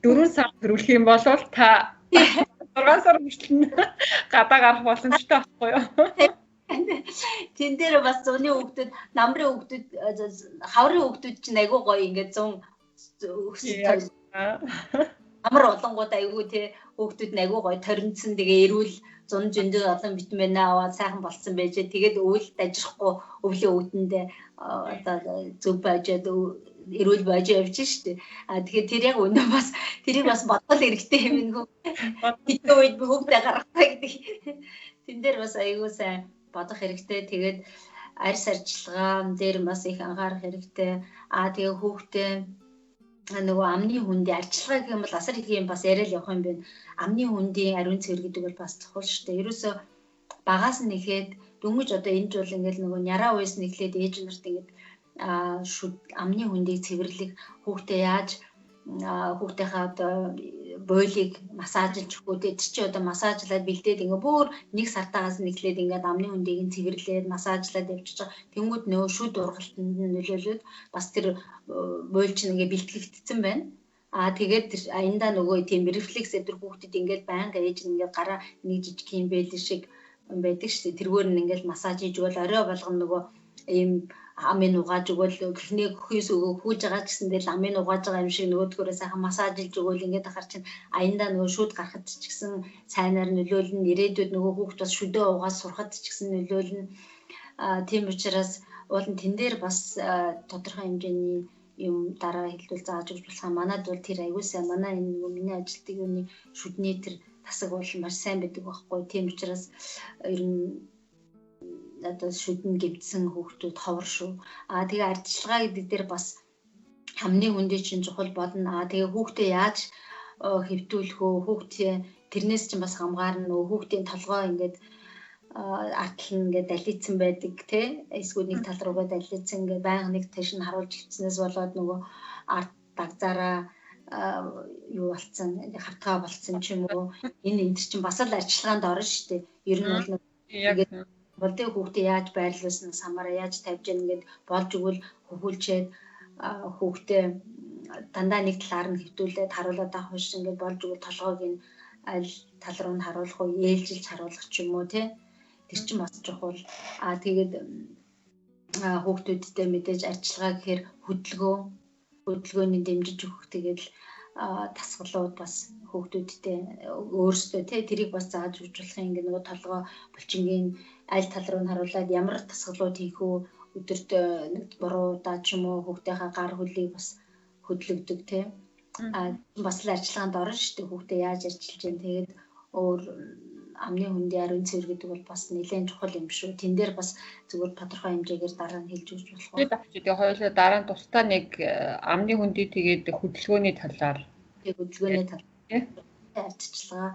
S1: 4 сар төрүүлэх юм бол та 6 сар хүртэл гадаа гарах боломжтой байхгүй юу?
S2: Тэн дээр бас зуны хүүхдүүд, намрын хүүхдүүд, хаврын хүүхдүүд чинь айгүй гоё ингээд 100 өсөж амар олонгууд айгүй те хүүхдүүд нь айгүй гоё торинцсон тэгээ эрүүл зун зөндөө олон витамин аваад сайхан болцсон байж тэгээд өвөл дажрахгүй өвлийн өвдөндөө одоо зөв байжаад эрүүл байж явж штэ. Тэгэхээр тэр яг өнөө бас тэрийг бас бодгол хэрэгтэй юм нэг хэдэн үед хүүхдээ гаргах гэдэг. Тэн дээр бас айгүй сайн бодох хэрэгтэй. Тэгээд арьс арчилгаа дээр бас их анхаарах хэрэгтэй. Тэгээ хүүхдээ нөгөө амны хүндийн арчилгаа гэх юм бол асар их юм бас яриад явах юм байна. Амны хүндийн ариун цэвэр гэдэг бол бас чухал шүү дээ. Ерөөсөө багаас нь нэхэд дөнгөж одоо энэ жил ингээл нөгөө няраа уйс нэхлээд ээж нарт ингээд амны хүндийг цэвэрлэх хүүхдээ яаж хүүхдийнхээ одоо бойлыг массажлж өгөх үү. Тэр чи одоо массажлаад бэлдээд ингээ бүр нэг сартаагаас нэхлээд ингээд амны хүндийг нь цэвэрлээд массажлаад явчихж байгаа. Тэнгүүд нөгөө шүд ургалтанд нь нөлөөлөөд бас тэр бойл чинь ингээ бэлтгэгдсэн байна. Тэгээд тэр аяндаа нөгөө тийм рефлекс эдэр хүүхдэд ингээд байнга ээж нь ингээд гараа нэг жижиг юм байл шиг байдаг шүү дээ. Тэргээр нь ингээд массаж хийж өгвөл орой болгоно нөгөө ийм амын угааж өгвөл гихнээ хөхөөс өгөө хүүж байгаа ч гэсэн дээр амын угааж байгаа юм шиг нөгөөдгөөрөө сайхан массажилж өгвөл ингээд ахаар чинь аяндаа нөгөө шүд гарахад ч гэсэн сайнаар нөлөөлнө. Ирээдүйд нөгөө хүүхд бас шүдээ угааж сурахад ч гэсэн нөлөөлнө. Тийм учраас уул нь тэн дээр бас тодорхой хэмжээний юм дараа хэлбэл зааж өгч болох. Манад бол тэр аягүй сайн. Манай энэ нөгөө миний ажилтдаг юуны шүдний тэр тасаг бол маш сайн байдаг байхгүй. Тийм учраас ер нь одоо шүдэн гэмтсэн хүүхдүүд ховор шүү. Тэгээ арчилгаа гэдэг дээр бас амны хүндий чинь чухал болно. Тэгээ хүүхдээ яаж хэвтүүлэх вэ? Хүүхдээ тэрнээс чинь бас хамгаарна. Хүүхдийн толгой ингээд артл нь ингээд далицсан байдаг тий. Эсвэл нэг тал руугаа далицсан ингээд байнга нэг тийш нь харуулж хөвцнөөс болоод нөгөө арт дагзаараа юу болцсон, хавтгаа болцсон ч юм уу. Энэ энэ чинь бас л арчилгаанд орно шүү дээ. Ер нь бол ингээд бол тэ хүүхдээ яаж байрлуулсан самаараа яаж тавьж яах ингээд болж өгвөл хөвгүүлчээд хүүхдээ дандаа нэг талаар нь хэвтүүлээд харуулад авах биш ингээд болж өгвөл толгойг нь аль тал руу нь харуулах уу, ээлжилж харуулах ч юм уу тий. Тэр чинь бас чухал. Тэгээд хүүхдүүдтэй мэдээж арчилгаа гэхээр хөдөлгөөний дэмжиж өгөх тэгээд тасгалууд бас хүүхдүүдтэй өөрсдөө тий тэрийг бас зааж өгч болох юм ингээ нөгөө толгой булчингийн аль тал руу нь харуулад ямар тасгалууд хийх үү өдөрт нэг буруу удаа ч юм уу хүүхдийнхаа гар хөлийг бас хөдлөгдөг тий. Бас л арчилгаанд орно шүү дээ. Хүүхдээ яаж арчилж जैन тэгээд өөр амны хүндийн ариун цэвэр гэдэг бол бас нэлээд чухал юм шүү. Тэн дээр бас зүгээр тодорхой хэмжээгээр дараа нь хэлж өгч болох.
S1: Тэгээд хоёулаа дараа нь тусдаа нэг амны хүндий тэгээд хөдөлгөөний талаар.
S2: Тэгээд хөдөлгөөний талаар арчилгаа.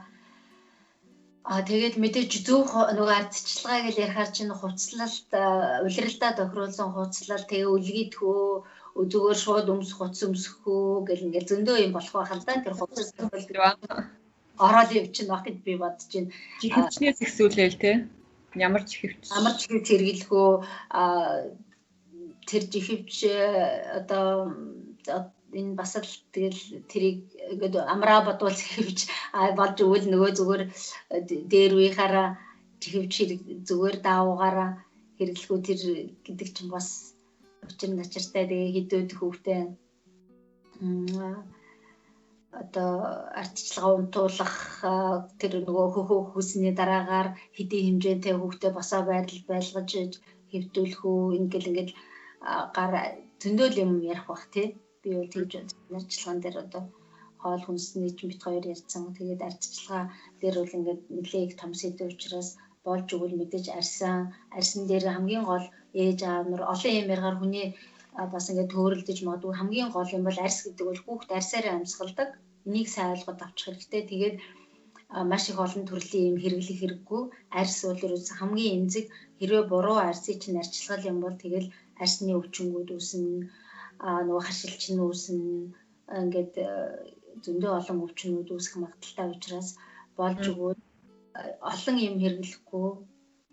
S2: Тэгээд мэдээж зөв нөгөө ардчилгаа гэж ярихаар чинь хувцлалт улиралдаа тохируулсан хувцлал тэгээ үлгийдхөө зүгээр шууд өмсөх хуц өмсөхөө гэл ингээл зөндөө юм болох байх л да. Тэр хувцас тохиолдол. ороод явчихна баг гэж би бодож байна.
S1: Чихвчнээс ихсүүлээл те. Ямар чихвч?
S2: Ямар чихвч хэрэглэх үү? Тэр чихвч одоо энэ бас л тэгэл тэрийг ингээд амраа бодвол чихвч болж өгвөл нөгөө зүгээр дээр үеийнхаараа чихвч зүгээр даавуугаараа хэрэглэх үү тэр гэдэг чинь бас учир начартай. Тэгээ хэдүүд хүүхдээ одоо ардчилгаа унтуулах тэр нөгөө хөхөө хүүсний дараагаар хэдийн хэмжээтэй хүүхдээ босоо байрлал байлгаж хэвдүүлэх үү ингээл ингээл гар зөндөл юм ярих бах тий. Би бол тэгж ардчилгаан дээр одоо хоол хүнсний чинь бит хоёр ярьсан. Тэгээд ардчилгаа дээр бол ингээд нэлээ их том сэдв учраас болж өгвөл мэдээж арьсан дээр хамгийн гол ээж аав нар олон юм яргаар хүний бас ингээд төөрөлдөж магадгүй хамгийн гол юм бол арьс гэдэг бол хүүхд арьсаараа амьсгалдаг. Энийг сайн ойлгоод авчих хэрэгтэй. Тэгээд маш их олон төрлийн юм хэрэглэх хэрэггүй. Арьс бол ерөөс хамгийн эмзэг. Хэрвээ буруу арьсыг чинь арчилгал юм бол тэгэл арьсны өвчнгүүд үүснэ, нөгөө харшил чинь үүснэ. Ингээд зөндөө олон өвчнүүд үүсэх магадлалтай учраас болж өгвөл олон юм хэрэглэхгүй,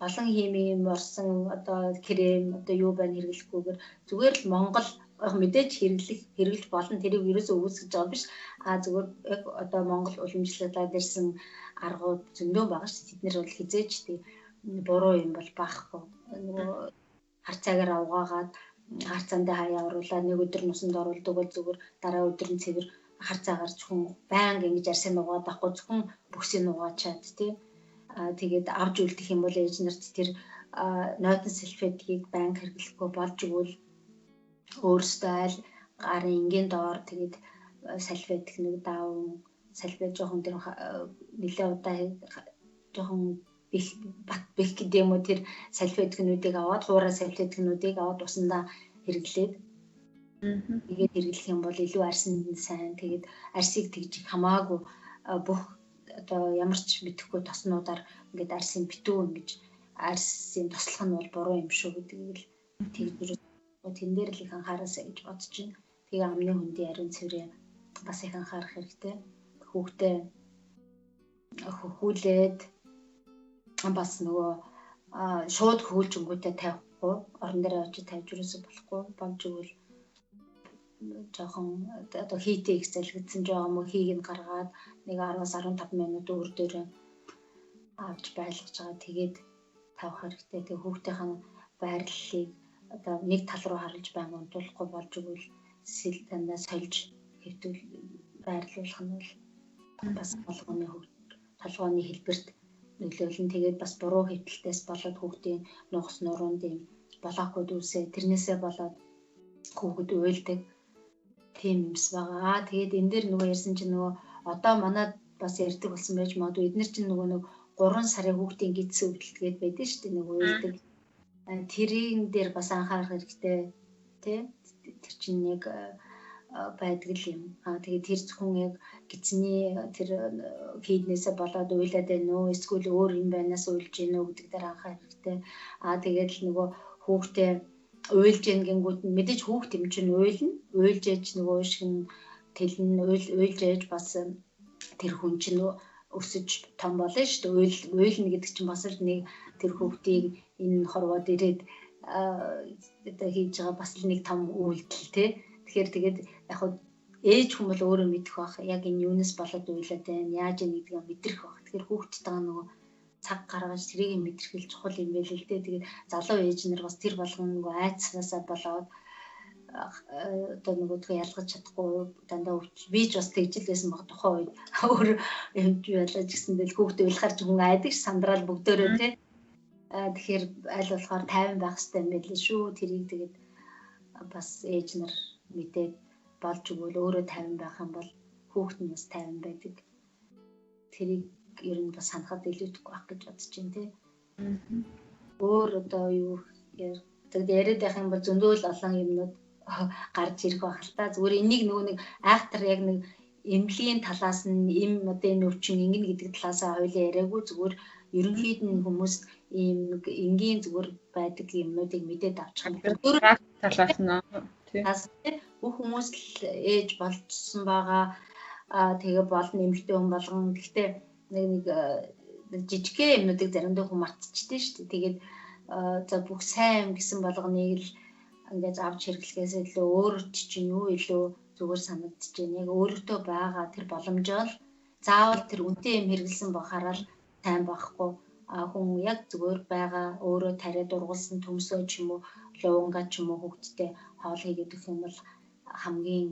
S2: олон химийн юм орсон одоо крем одоо юу байна хэрэглэхгүйгээр зүгээр л Монгол яг мэдээж хэрэглэж болно, тэрийг ерөөсөө үүсгэж байгаа биш. А зүгээр яг одоо Монгол уламжлалаар дэрсэн аргууд зөндөө байгаа шүү. Тэд нэр бол хизээч тий буруу юм бол байхгүй. Нөгөө хар цагаар авгаагаад хар цаандаа хаяа оруулаад нэг өдөр нусанд оруулдаг бол зүгээр дараа өдөр нь цэвэр хар цагаар зөвхөн байнга ингэж арьсаа нугаад авахгүй зөвхөн бүхсийг нугаачаад тий. Тэгээд авч үлдэх юм бол ээж нарт тэр нойтон сэлфетгийг байнга хэрэглэхгүй болж игэл өөрөөсөө айл гарын энгийн доор тэгээд салфет нэг даавн салфет жоохон тэр нэлээ удаа жоохон бат бэх гэдэг юм уу тэр салфеткнүүдийг аваад хуурай салфеткнүүдийг аваад усандаа хэрэглээд тэгээд хэрэглэх юм бол илүү арьсанд нь сайн. Тэгээд арьсыг тэгж хамаагүй бүх одоо ямар ч мэдэхгүй тоснуудаар ингээд арьсын битүү ингэж арьсын тослох нь бол буруу юм шүү гэдгийг л тэгж тэн дээр л их анхаараасаа гэж бодож байна. Тэгээ амны хөндийн ариун цэврээ бас их анхаарах хэрэгтэй. Хүүхдээ хөхүүлээд бас нөгөө шууд хөхүүлжингүүтээ тавихгүй, орон дээр очиж тавьж юусоо болохгүй. Болж игэл жоохон одоо хийтээ их залгидсан жоо юм уу хийг нь гаргаад нэг 10-15 минут өөр дээр авч байлгаж байгаа. Тэгээд тавих хэрэгтэй. Тэгээ хүүхдийн байрлалыг одоо нэг тал руу харуулж байнга унтуулахгүй болж игэл сэл дандаа сольж хэвтүүл байрлуулах нь бол бас толгойн толгойн хэлбэрт нөлөөлнө. Тэгээд бас буруу хэвтэлтээс болоод хүүхдийн нугас нуруунд юм блокууд үүсээ. Тэрнээсээ болоод хүүхэд уйлдаг тийм юмс байгаа. Тэгээд энэ дээр нөгөө ярьсан чинь нөгөө одоо манад бас ярьдаг болсон байж магадгүй. Эднэр чинь нөгөө нэг 3 сарын хүүхдийн гидсэн өвдөлт гээд байдаг шүү дээ. Нэг уйлдаг. Тэрийн дээр бас анхаарах хэрэгтэй тий. Тэр чинь яг байдаг л юм. Тэгээд тэр зөвхөн яг гидсний тэр хийднээсээ болоод уйлаад байна уу? Эсвэл өөр юм байнаас уйлж гин үү гэдэг дээр анхаарах хэрэгтэй. Тэгээд л нөгөө хүүхдээ уйлж гин гингүүд нь мэдээж хүүхд юм чинь уйлна. Уйлж ээж нөгөө уушгин тэлнэ, уйлж ээж бас тэр хүн чинь өсөж том болно шүү дээ. Уйлна гэдэг чинь бас л нэг тэр хүүхдийг энэ хорвоод ирээд одоо хийж байгаа бас л нэг том үйлдэл тий. Тэгэхээр тэгээд яг хөө ээж хүн бол өөрөө мэдэх бах. Яг энэ юунаас болоод уйлаад байна, яаж юм гэдгийг мэдрэх бах. Тэгэхээр хүүхдтэйгээ нөгөө цаг гаргаж тэрийг мэдэрхэл чухал юм байл л дээ. Тэгээд залуу ээж нар бас тэр болгон нөгөө айцснаасаа болоод одоо нөгөөдгөө ялгаж чадахгүй дандаа өвч. Би ч бас тэгж л байсан баг тухайн үед өөр юм ялаж гэсэндээ л хүүхдээ уйлахаар ч хүн айдаг ш сандраал бүгдөөрөө тий. Тэгэхээр аль болохоор тайван байх хэрэгтэй юм байл шүү. Тэрийг тэгээд бас ээж нар мэдээд болж өгвөл өөрөө тайван байх юм бол хүүхэд нь бас тайван байдаг. Тэрийг ер нь бас санахад илүүтэхгүй байх гэж бодож байна тий. Өөр одоо юу тэгээд яриад байх юм бол зөндөө л олон юмнууд гарч ирэх байх л та. Зүгээр энийг нөгөө нэг айхтар яг нэг эмнэлгийн талаас нь эм одоо энэ өвчин ингэнэ гэдэг талаасаа хоёлаа яриаггүй зүгээр ерөнхийд нь хүмүүс ийм нэг энгийн зүгээр байдаг юмнуудыг мэдээд авчих юм.
S1: Талаас нь тий.
S2: Бүх хүмүүс л ээж болжсон байгаа. Тэгээ болно эмэгтэй хүн болгон. Гэхдээ нэг нэг жижигхэн юмнуудыг заримдаа хүн мартчихдээ шүү дээ. Тэгээд за бүх сайн юм гэсэн болгоныг л ингээд авч хэрэглэхээс илүү өөрөд чинь юу илүү зүгээр санагдаж байна. Яг өөртөө байгаа тэр боломжоор заавал тэр үнэтэй юм хэрэглэсэн бахаараа л сайн байхгүй. Хүн яг зүгээр байгаа өөрөө тариа дургуулсан төмсөө ч юм уу луунга ч юм уу хүүхдтэй хоол хийгээд өгөх юм бол хамгийн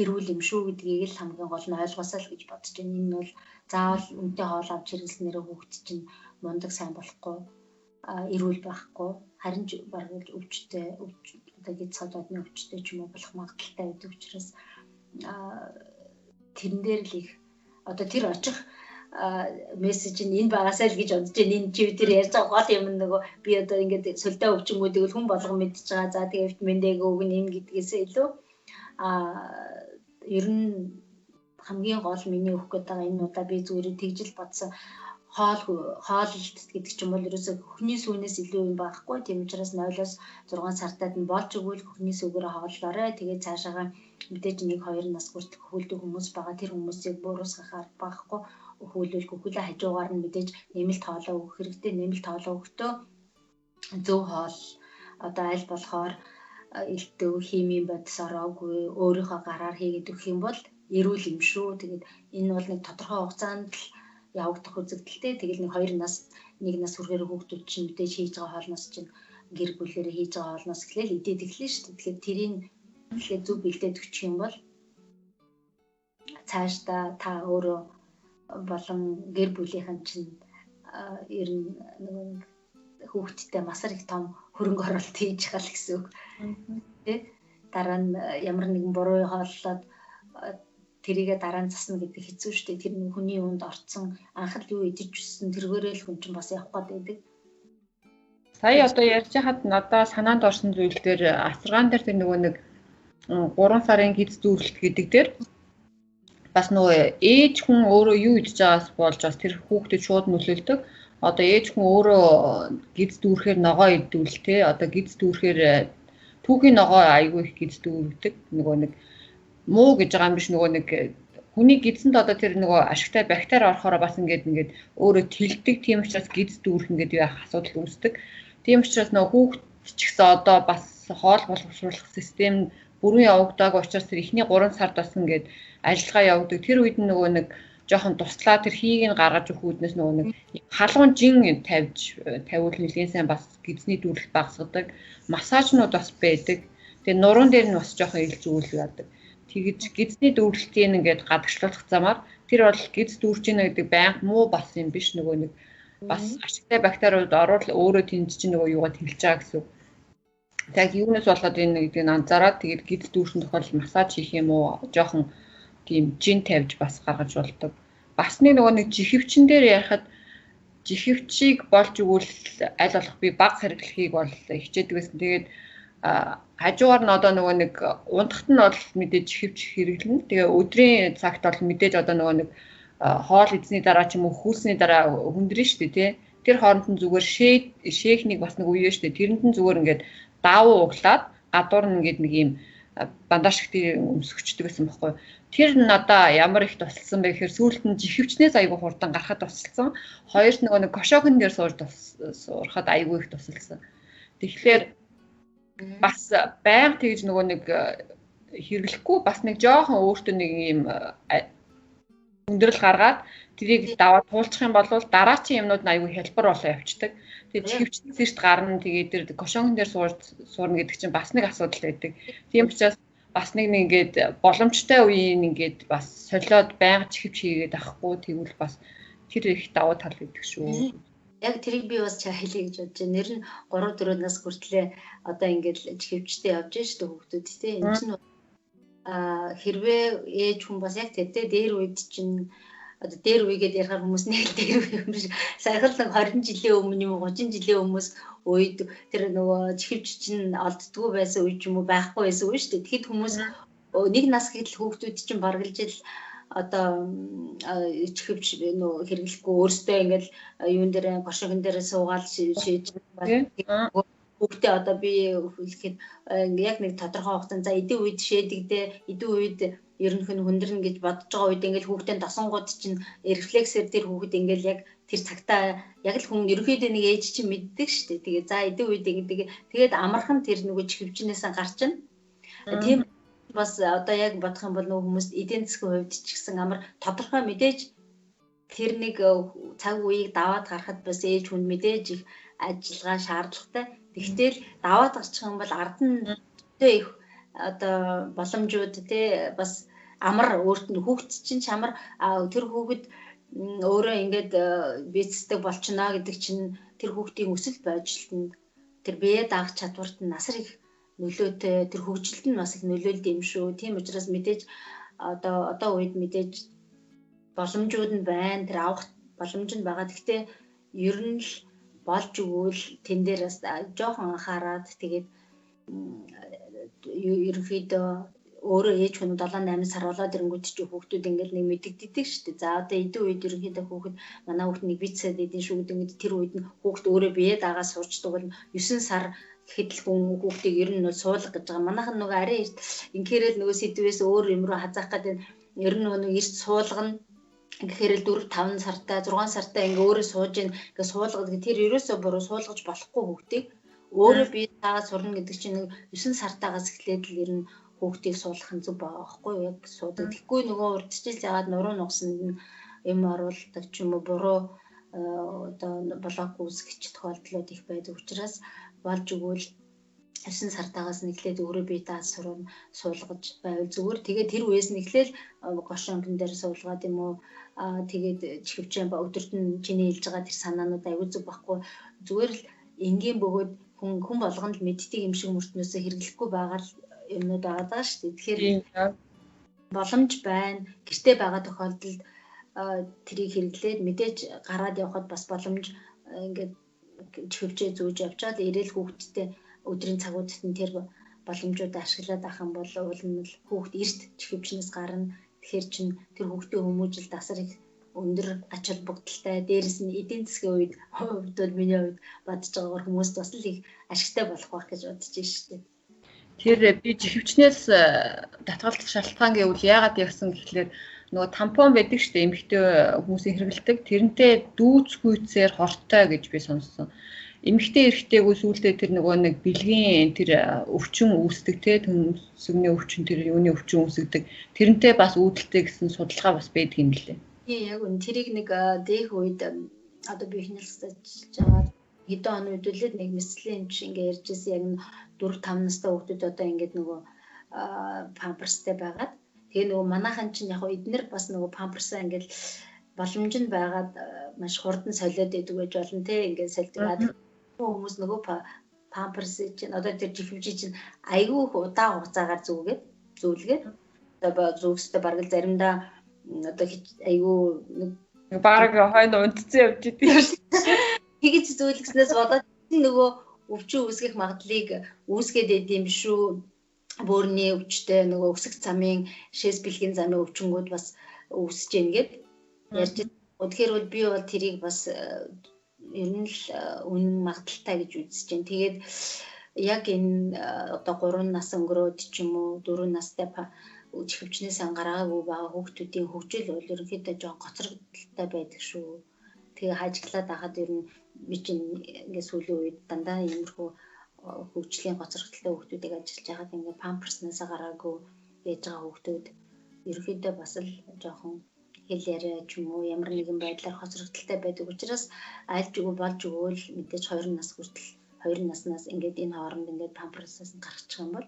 S2: эрүүл юм шүү гэдгийг л хамгийн гол нь ойлгосоо л гэж бодож байна. Энэ бол заавал үнэтэй хоол авч хэрэглэснээрээ хүүхд чинь мундаг сайн болохгүй, эрүүл байхгүй, харин ч бараг л өвчтэй, одоо гид сододны өвчтэй ч юм уу болох магадлалтай байдаг учраас тэрэн дээр л их одоо тэр очих мессеж нь энэ багасаа л гэж бодож байна. Энэ чи бид ярьж байгаа гол юм нөгөө би одоо ингээд сүлдээ өвчнгүүдийг л хүн болгон мэдж байгаа. За тэгээ витамин Д-г өгнө энэ гэдгээсээ илүү ер нь хамгийн гол миний өгөх гээд байгаа энэ удаа би зүгээр тэгжил бодсон хооллолт гэдэг чинь бол ерөөсөө хөхний сүүнээс илүү юм байхгүй. Тийм учраас 0-оос 6 сартад нь болж өгвөл хөхний сүгээр хооллоорой. Тэгээд цаашаага мэдээж 1-2 нас хүртэл хөлдөг хүмүүс байгаа. Тэр хүмүүсийг буруусгах арга байхгүй. Хөлөөл хөхөлөө хажуугаар нь мэдээж нэмэлт хоолоо өгөх хэрэгтэй. Нэмэлт хоолоо өгөхдөө зөв хоол одоо аль болохоор элдв химийн бодис ороогүй өөрийнхөө гараар хийгээд өгөх юм бол эрүүл юм шүү. Тэгээд энэ бол нэг тодорхой хугацаанд л явагдах үзэгдэлтэй. Тэгэл нэг 2 нас 1 нас хүрэхээр хүүхдүүд чинь мэдээж хийж байгаа хоолноос чинь гэр бүлээрээ хийж байгаа хоолноос эхлээл идээд эхлэн шүү дээ. Тэгэхээр тэрийг тэгэхээр зөв бэлдээд өгчих юм бол цаашдаа та өөрөө болон гэр бүлийнхэн чинь ер нь нөгөө хүүхдтэй масар их том хөрөнгө оруулалт хийж байгаа л гэсэн үг. Тэ? Дараа нь ямар нэгэн буруу хооллоод тэрийгэ дараа нь засна гэдэг хэцүү шүү дээ. Тэр нэг хүний юунд орцсон анх л юу идэж өссөн тэргээрээ л хүн чинь бас явах гээд байдаг.
S1: Сая одоо ярьж хахад надаа санаанд орсон зүйл дээр асаргаан дээр тэр нөгөө нэг 3 сарын гиз зүүрлэлт гэдэг дээр бас нөгөө ээж хүн өөрөө юу идэж байгаас болж бас тэр хүүхдэд шууд нөлөөлдөг. Одоо ээж хүн өөрөө гиз дүүрэхээр ногоо идвэл те одоо гиз дүүрэхээр түүхийн ногоо айгүй их гиз дүүрдэг. Нөгөө нэг муу гэж байгаа юм биш нөгөө нэг хүний гидсэнд одоо тэр нөгөө ашигтай бактери орохороо бас ингээд өөрөө тэлдэг. Тийм учраас гиз дүүрэх ингээд юу асуудал үүсдэг. Тийм учраас нөгөө хүүхд ч гэсэн одоо бас хоол боловсруулах систем бүрэн явагдаагүй учраас тэр эхний 3 сард бас ингээд ажиллагаа явагддаг. Тэр үед нь нөгөө нэг жоохон туслаа тэр хийг нь гаргаж өгөх үүднээс нөгөө нэг халуун жин тавьж тавиул нэлийн сайн бас гидсний дүүрэлт багасгадаг. Массажнууд бас байдаг. Тэгээ нуруунд дээр нь бас жоохон ил зүйл яадаг. Тэгэж гидсний дүүрэлтийг ингээд гадагшлуулах замаар тэр бол гидс дүүрч ийнэ гэдэг байнга муу бас юм биш нөгөө нэг бас ашигтай бактериуд орвол өөрөө тэнд чинь нөгөө юугаа тэлж байгаа гэсэн үг. Яг юунаас болоод энэ гэдгийг анзаараад тэгээд гидс дүүрсэн тохиолдолд массаж хийх юм уу жоохон тийм жин тавьж бас гаргаж болдог. Бас нэг нөгөө нэг жихэвчин дээр ярихад жихэвчийг болж өгвөл аль болох би баг хэрэглэхийг бол хичээдэг байсан. Тэгээд хажуугаар нь одоо нөгөө нэг унтахт нь бол мэдээж жихэвч хэрэглэнэ. Тэгээ өдрийн цагт бол мэдээж одоо нөгөө нэг хоол идсэний дараа ч юм уу хүүлсний дараа хүндрэн шүү дээ тий. Тэр хооронд нь зүгээр шээхнийг бас нэг үе шүү дээ. Тэрэнд нь зүгээр ингээд даавуу углаад гадуур нь ингээд нэг юм бандаж шигтийг өмсгчдэг байсан байхгүй. Тэр надаа ямар их тусалсан бэ гэхээр сүүлд нь жихэвчнээс айгүй хурдан гарахад тусалсан. Хоёрт нөгөө нэг кошокон дээр сууж сурахад айгүй их тусалсан. Тэгэхээр бас байнга тэгж нөгөө нэг хэрэглэхгүй бас нэг жоохон өөртөө нэг юм өндөрлөл гаргаад тэрийг даваад туулчих юм бол дараачийн юмнууд нь айгүй хялбар болоо явцдаг. Тэгээд жихэвчнээс эрт гарна, тэгээд тэр кошонг дээр суурна гэдэг чинь бас нэг асуудал байдаг. Тийм учраас бас нэг ингээд боломжтой үеийн ингээд бас солиод байнга жихэвч хийгээд авахгүй тэгвэл бас тэр их давуу тал байдаг шүү.
S2: Яг тэрийг би бас чаа хэлье гэж бодож байна. Нэр нь 3-4 нас хүртлээ одоо ингээд жихэвчтэй явж шүү дээ хүүхдүүд тий. Энэ чинь хэрвээ ээж хүн бас яг тэр дээр үед чинь одоо дээр үегээд ярихаар хүмүүс нэг л дээр үе юм биш. Саяхан л 20 жилийн өмнө юм уу 30 жилийн өмнөөс үед тэр нөгөө чихвч чинь олддгүй байсан үе ч юм уу байхгүй байсан үе шүү дээ. Тэгэхэд хүмүүс нэг нас гэтэл хүүхдүүд чинь бараг л жил одоо чихвч нөө хэрэглэхгүй өөрсдөө ингээл юун дээр гошигн дээр суугаал шийдэж хүүхдээ одоо би хэлэхэд яг нэг тодорхой хугацаанд за эдийн үед шээдэгдээ эдийн үед ерөнх нь хүндэрнэ гэж бодож байгаа үед ингээл хүүхдээ досонгууд чинь рефлексээр тэр хүүхэд ингээл яг тэр цагтаа яг л хүн ерөнхийдөө нэг ээж чинь мэддэг шүү дээ. Тэгээ за эдэн үед ингэдэг. Тэгээд амархан тэр нөгөө чихвчнээсээ гарчна. Тийм бас одоо яг бодох юм бол нөгөө хүмүүс эдийн засгийн хувьд ч гэсэн амар тодорхой мэдээж тэр нэг цаг үеийг даваад гарахад бас ээж хүн мэдээж их ажиллагаа шаардлагатай. Тэгтэл даваад гарчих юм бол ард нь их одоо боломжууд те бас амар өөрт нь хүүхэд чинь чамар тэр хүүхэд өөрөө ингээд бийцдэг болчихно гэдэг чинь тэр хүүхдийн өсөл бойжилтанд тэр бие даах чадварт нь насар их нөлөөтэй, тэр хөгжилт нь бас их нөлөөлд юм шүү. Тийм учраас мэдээж одоо үед мэдээж боломжууд нь байна. Тэр авах боломж нь байгаа. Гэхдээ ер нь л болж өгвөл тэн дээр бас жоохон анхаарад тэгээд ерөнхийдөө өөрөө ээж хүн 7 8 сар болоод ирэнгүүт чи хүүхдүүд ингээл нэг мэдэгддэг шүү дээ. За одоо эдэн үед ерөнхийдөө хүүхэд манай хүүхд нэг бицээд идэв шүү гэдэг ингээд тэр үед нь хүүхд өөрөө бие дагаа суучдаг бол 9 сар гэхэд л хүн хүүхдийг ер нь суулга гэж байгаа. Манайхан нөгөө арай инкээрэл нөгөө сэдвээс өөр юм руу хазаах гэдэг ер нь нөгөө эрт суулгана гэхээр л 4 5 сартай 6 сартай ингээ өөрөө сууж ин ингээ суулгадаг. Тэр ерөөсөө буруу суулгаж болохгүй хүүхдийг өөрөө бие дагаа сурна гэдэг чинь нэг 9 сартаагаас эхлээд л ер нь хүүхдийг суулгах нь зөв байгаа байхгүй юу? Яг суудаг. Тэгэхгүй нөгөө урдчил яагаад нуруу нугсанд нь юм оруулдаг ч юм уу буруу одоо блок үүсгэх тохиолдлууд их байдаг учраас болж өгвөл 9 сартаагаас нь эхлээд өөрөө бие дааж сурна суулгаж байвал зүгээр. Тэгээд тэр үеэс нь эхлээл гошонгон дээр суулгаад юм уу тэгээд чихвчэн ба өдөрт нь чиний хэлж байгаа тэр санаанууд аягүй зүг байхгүй. Зүгээр л энгийн бөгөөд хүн болгонд л мэддэг юм шиг мөртнөөсөө хэрэглэхгүй байгаа л юмнууд байгаа даа шүү дээ. Тэгэхээр боломж байна. Гэртээ байгаа тохиолдолд тэрийг хэрэглээд мэдээж гараад явхад бас боломж ингээд чихвчээ зүүж явчаад ирээл хүүхдтэй өдрийн цагуудад нь тэр боломжуудаа ашиглаад авах юм бол уул нь хүүхд эрт чихвчнээс гарна. Тэгэхээр чин тэр хүүхдийн хүмүүжил дасар их өндөр ач холбогдолтой. Дээрэс нь эдийн засгийн үед хувьд бол миний хувьд бодож байгаагаар хүмүүст бас л их ашигтай болох байх гэж бодож байна шүү дээ.
S1: Тэр би чихвчнээс татгалзах шалтгаан гэвэл яагаад явсан гэхлээр нөгөө тампон байдаг шүү дээ, эмэгтэй хүмүүсийн хэрэглэдэг. Тэрнтэй дүүцгүйцээр хортой гэж би сонссон. Эмэгтэй эрэгтэйгүү сүүлдээ тэр нөгөө нэг бэлгийн тэр өвчин үүсдэг те, төмсгний өвчин, тэр юуны өвчин үүсгдэг. Тэрнтэй бас үүдэлтэй гэсэн судалгаа бас байдаг юм лээ.
S2: Тийм яг үн тэрийг нэг дэх үед одоо би хяналтж байгаа хэдэн он үдүүлээд нэг мэслийн эмч ингээ ярьж ирсэн яг 4 5 настай хүүхдүүд одоо ингээд нөгөө памперстэй байгаад тэгээ нөгөө манайхан чинь яг эднэр бас нөгөө памперсаа ингээд боломж нь байгаад маш хурдан солиод идэг байж болно те, ингээд сольдог. Хүмүүс нөгөө памперс чинь одоо тэр жихвжи чинь айгүй их удаан хугацаагаар зүүлгээд одоо зүүгстэй бараг л заримдаа одоо айгүй
S1: нэг бараг хойно унтцсан явж идэг юм шиг.
S2: Тэгэж зүүлгэснээс болоод нөгөө өвчин үүсгэх магадлалыг үүсгээд идэм шүү. Бөөрийн өвчтэй нөгөө өсөх замын шээс бэлгийн замын өвчнгүүд бас үүсэж гин гэд ярьж. Тэгэхээр бол би бол тэрийг бас ер нь л үнэн магадaltaй гэж үзэж байна. Тэгээд яг энэ одоо 3 нас өнгөрөөд ч юм уу 4 настай чихвчнээс ангараагүй байгаа хүүхдүүдийн хөгжил бол ерөнхийдөө жоон гоцрогдолтой байдаг шүү. Тэгээ хажиглаад байхад ер нь би чинь ингээ сүүлийн үед дандаа иймэрхүү хөгжлийн гоцрогдолтой хүүхдүүдийг ажиллаж байхад ингээ памперснаас гараагүй байж байгаа хүүхдүүд ерөнхийдөө бас л жоохон хэл яриа ч юм уу ямар нэгэн байдлаар хоцрогдолтой байдаг учраас аль ч үгүй болж өгөөл мэдээж 2 нас хүртэл 2 наснаас ингээд энэ хооронд ингээд памперсаас нь гаргачих юм бол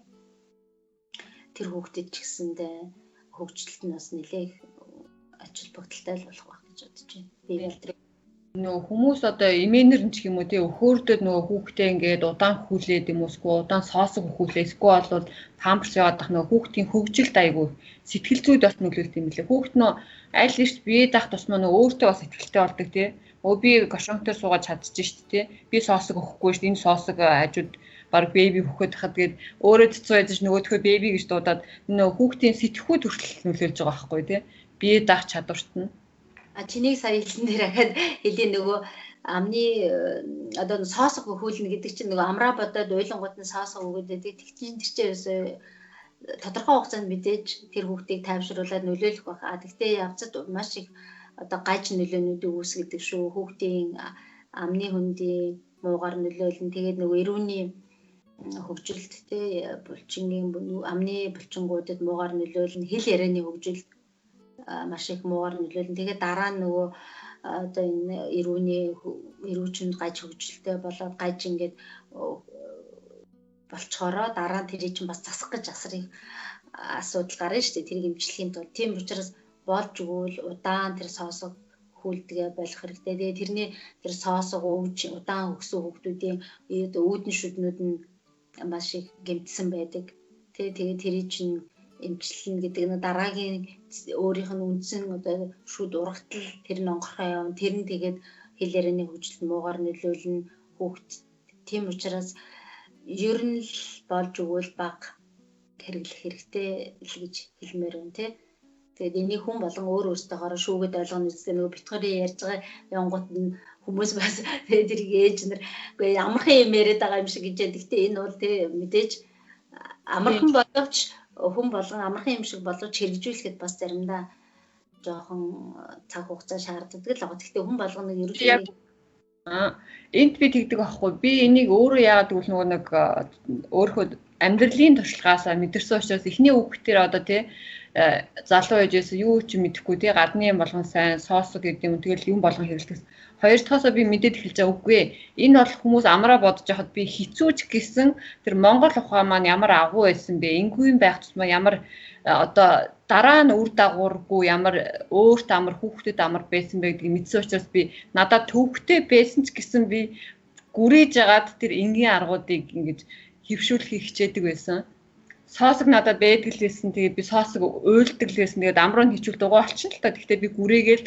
S2: тэр хүүхдэд ч гэсэндээ хөгжилт нь бас нэлээх ач холбогдолтой л болох байх гэж бодож байна. Би бол тэр
S1: нөгөө хүмүүс одоо эмээнэр нь ч юм уу тий өхөөрдөд нөгөө хүүхдээ ингээд удаан хүлээд юм уу эсвэл удаан соосог хөхүүлээ эсвэл бол памперс яваад ах нөгөө хүүхдийн хөгжилд айгүй сэтгэл зүйд бас нөлөөлт юм лээ. Хүүхд нөө аль эрт бие даах тусмаа нөгөө өөртөө бас итгэлтэй болдог тий. Өө би гошонтер суугаад чадчих шít тий. Би соосог өгөхгүй шít. Энэ соосог хажууд баг беби хөхөд хахад гээд өөрөө цэцүү яж нөгөөдхөө беби гэж дуудаад нөгөө хүүхдийн сэтгхүү төрөл нөлөөлж байгаа байхгүй тий. Бие даах чадварт нь.
S2: А чинийг сая хэлсэн дээр ахаад хэлий нөгөө амны одоо соосог хөхүүлнэ гэдэг чинь нөгөө амраа бодоод уйлангууд нь соосог өгөөд байдаг. Тэг чинь тэр чинь ерөөсөө тодорхой хугацаанд мэдээж тэр хүүхдийг тайвшруулаад нөлөөлөх байх. А тэгтээ явцад маш их одоо гаж нөлөөнүүдийг үүсгэдэг шүү. Хүүхдийн амны хөндийн муугаар нөлөөлнө. Тэгээд нөгөө эрүүний хөгжилд те булчингийн амны булчингуудад муугаар нөлөөлнө. Хэл ярианы хөгжилд маш их муугаар нөлөөлнө. Тэгээд дараа нь нөгөө одоо энэ эрүүний эрүүчинд гаж хөгжилтэй болоод гаж ингээд болцохороо дараа нь тэрий чинь бас засах гэж асар их асуудал гарна шүү дээ. Тэрийг эмчлэхийн тулд. Тийм учраас болж өгвөл удаан тэр соосог хүлдэгэ болох хэрэгтэй. Тэгээ тэрний тэр соосог өвж удаан өгсөн хүүхдүүдийн үүдэн шүднүүд нь маш их гэмтсэн байдаг. Тэгээ тэрий чинь эмчлэн гэдэг нь дараагийн өөрийнх нь үндсэн одоо шүд ургатал тэр нь онгорхоо явна. Тэр нь тэгээд хэл ярианы хөгжилд муугаар нөлөөлнө хүүхд. Тийм учраас ер нь л болж өгвөл баг хэрэглэх хэрэгтэй л гэж хэлмээр байна тий. Тэгээд энийг хүн болгон өөр өөртөөхөөрөө шүүгээд ойлгоно үстэй нөгөө битгэрийн ярьж байгаа янгут нь хүмүүс бас тэрийг ээж нар үгүй амархан юм яриад байгаа юм шиг гэж яа. Гэхдээ энэ бол тий мэдээж амархан боловч хүн болгон амархан юм шиг боловч хэрэгжүүлэхэд бас заримдаа жоохон цаг хугацаа шаарддаг л байгаа. Гэхдээ хүн болгоно ерөнхийдөө
S1: энд би тэгдэг аахгүй. Би энийг өөрөө яагаад гэвэл нөгөө нэг өөрөө амьдралын туршлагаасаа мэдэрсэн учраас эхний үгтэр одоо тий залуу ээжээс юу ч мэдэхгүй тий гадны юм болгон сайн соосог гэдэг юм тэгэл юм болгон хэрэглэдэг. Хоёр дахьаасаа би мэдээд эхэлж байгаа үгүй. Энэ бол хүмүүс амраа бодож байхад би хэцүүч гэсэн тэр Монгол ухаан маань ямар агуу байсан бэ? Ингүй байх тусмаа ямар одоо дараа нь үр дагаваргүй ямар өөрт амар хүүхдэд амар байсан бэ гэдгийг мэдсэн учраас би надад төвхтэй байсан ч гэсэн би гүрээж агаад тэр энгийн аргуудыг ингэж хэвшүүлэхийг хичээдэг байсан. Соосог надад байдаг л байсан. Тэгээд би соосог уйлдаг л байсан. Тэгээд амруу нь хичүүл дугуй олчихно л та. Гэхдээ би гүрээгээл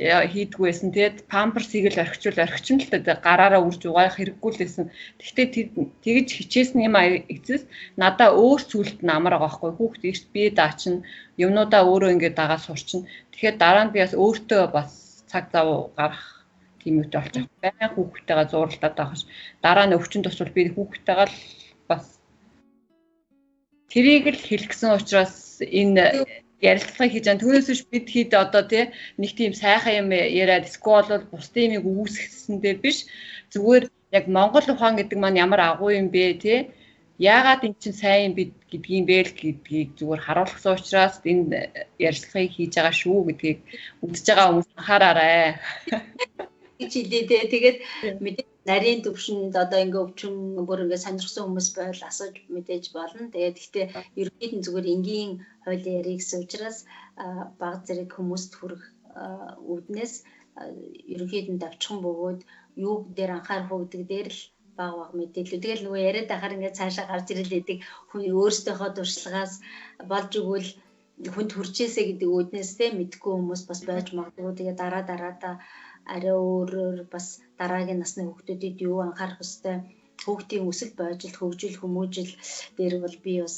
S1: хийдгүү байсан. Тэгээд памперсыг л орхичвол орхичин л та. Гараараа үрж угаах хэрэггүй л байсан. Гэхдээ тэгж хичээсэн юм эцэс надаа өөр зүйлд нь амар байгаа байхгүй. Хүүхд эрт бие даачна. Юмнуудаа өөрөө ингээд дагаа сурчна. Тэгэхээр дараа нь би бас өөртөө бас цаг зав гарах тийм үедээ олчих. Байн хүүхдтэйгээ зууралдаад байгаа ш. Дараа нь өвчин тусвал би хүүхдтэйгээ л бас тэрийг л хэлгэсэн учраас энэ ярилцлага хийж байгаа. Түүнээс биш бид хэд одоо тий нэг тийм сайхан юм яриад эсвэл бол бусдын юмыг үүсгэсэндээ биш. Зүгээр яг Монгол ухаан гэдэг маань ямар агуу юм бэ тий? Яагаад эн чинь сайн юм бид гэдгийг бэ л гэдгийг зүгээр харуулсан учраас энэ ярилцлагыг хийж байгаа шүү гэдгийг үзэж байгаа хүмүүс анхаараарай
S2: гэж хэлээ те. Тэгээд мэдээ нарийн төвшөнд одоо ингээ өвчин бүр ингээ сонирхсан хүмүүс байвал асууж мэдээж болно. Тэгээд гэхдээ ерөнхийд нь зүгээр энгийн хуулийн яриг гэсэн учраас баг зэрэг хүмүүст хүрэх үүднээс ерөнхийд нь давчхан бөгөөд юу дээр анхаарах уу гэдэг дээр л баг баг мэдээлэл. Тэгэл нөгөө яриад байхаар ингээ цаашаа гарч ирэл байдаг хүн өөрсдийнхөө туршлагаас болж өгвөл хүнд хүрчээсэ гэдэг үүднээс те мэдгүй хүмүүс бас байж магадгүй. Тэгээ дараа дараадаа арай өөрөөр бас дараагийн насны хүүхдүүдэд юу анхаарах ёстой, хүүхдийн өсөл бойжилт, хөгжил, хүмүүжил дээр бол би бас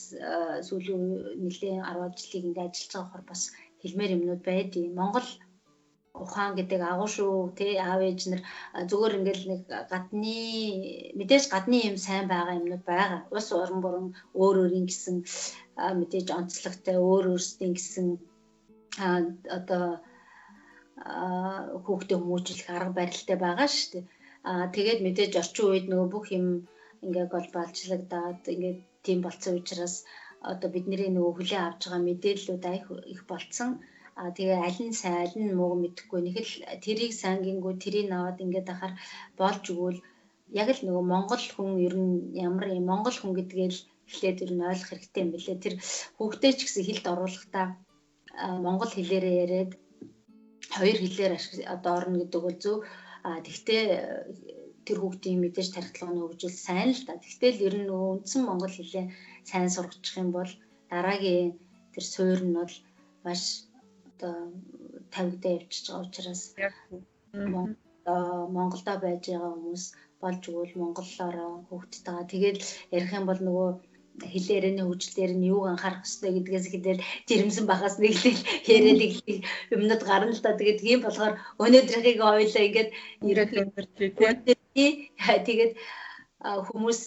S2: сүүлийн нэлээд 10 жилийг ингээ ажиллаж байгаа хор бас хэлмээр юмнууд байдیں۔ Монгол ухаан гэдэг агуу шүү тий аав ээж нар зүгээр ингээл нэг гадны мэдээж гадны юм сайн байгаа юмнууд байгаа. Ус уран буран өөр өөрийн гэсэн мэдээж онцлогтой өөр өөрсдийн гэсэн одоо хүүхдээ хүмүүжүүлэх арга барилтай байгаа шүү дээ. Тэгээд мэдээж орчин үед нөгөө бүх юм ингээ глобалчлагдаад ингээ тийм болцсон учраас одоо бидний нөгөө хүлээн авч байгаа мэдээллүүд их болцсон. Тэгээ аль нь сайн аль нь муу мэдэхгүй нэг л тэрийг сайн гингүү тэрийг аваад ингээд ахаар болж өгвөл яг л нөгөө монгол хүн ер нь ямар юм монгол хүн гэдгээл эхлээд ер нь ойлгох хэрэгтэй юм билээ. Тэр хүүхдээ ч гэсэн хэлд оруулахдаа монгол хэлээрээ яриад хоёр хэлээр одоо орно гэдэг бол зөв. Тэгтээ тэр хүүхдийн мэдээж тархитлогын хөгжил сайн л да. Тэгтэл ер нь нөгөө үндсэн монгол хэлээ сайн сургачих юм бол дараагийн тэр суурь нь бол маш одоо тавигдаа явчихж байгаа учраас Монголдо байж байгаа хүмүүс болж өгвөл монголоор хүүхдтэйгээ тэгээд ярих юм бол нөгөө хэл ярианы хөгжил дээр нь юуг анхаарах ёстой гэдгээс ихэдэл жирэмсэн бахаас нэг л яриад их юмнууд гарна л да. Тэгээд тийм болохоор өнөөдрийнхийг ойлаа ингээд
S1: ирээд өндөрлөе
S2: тий. Тэгээд хүмүүс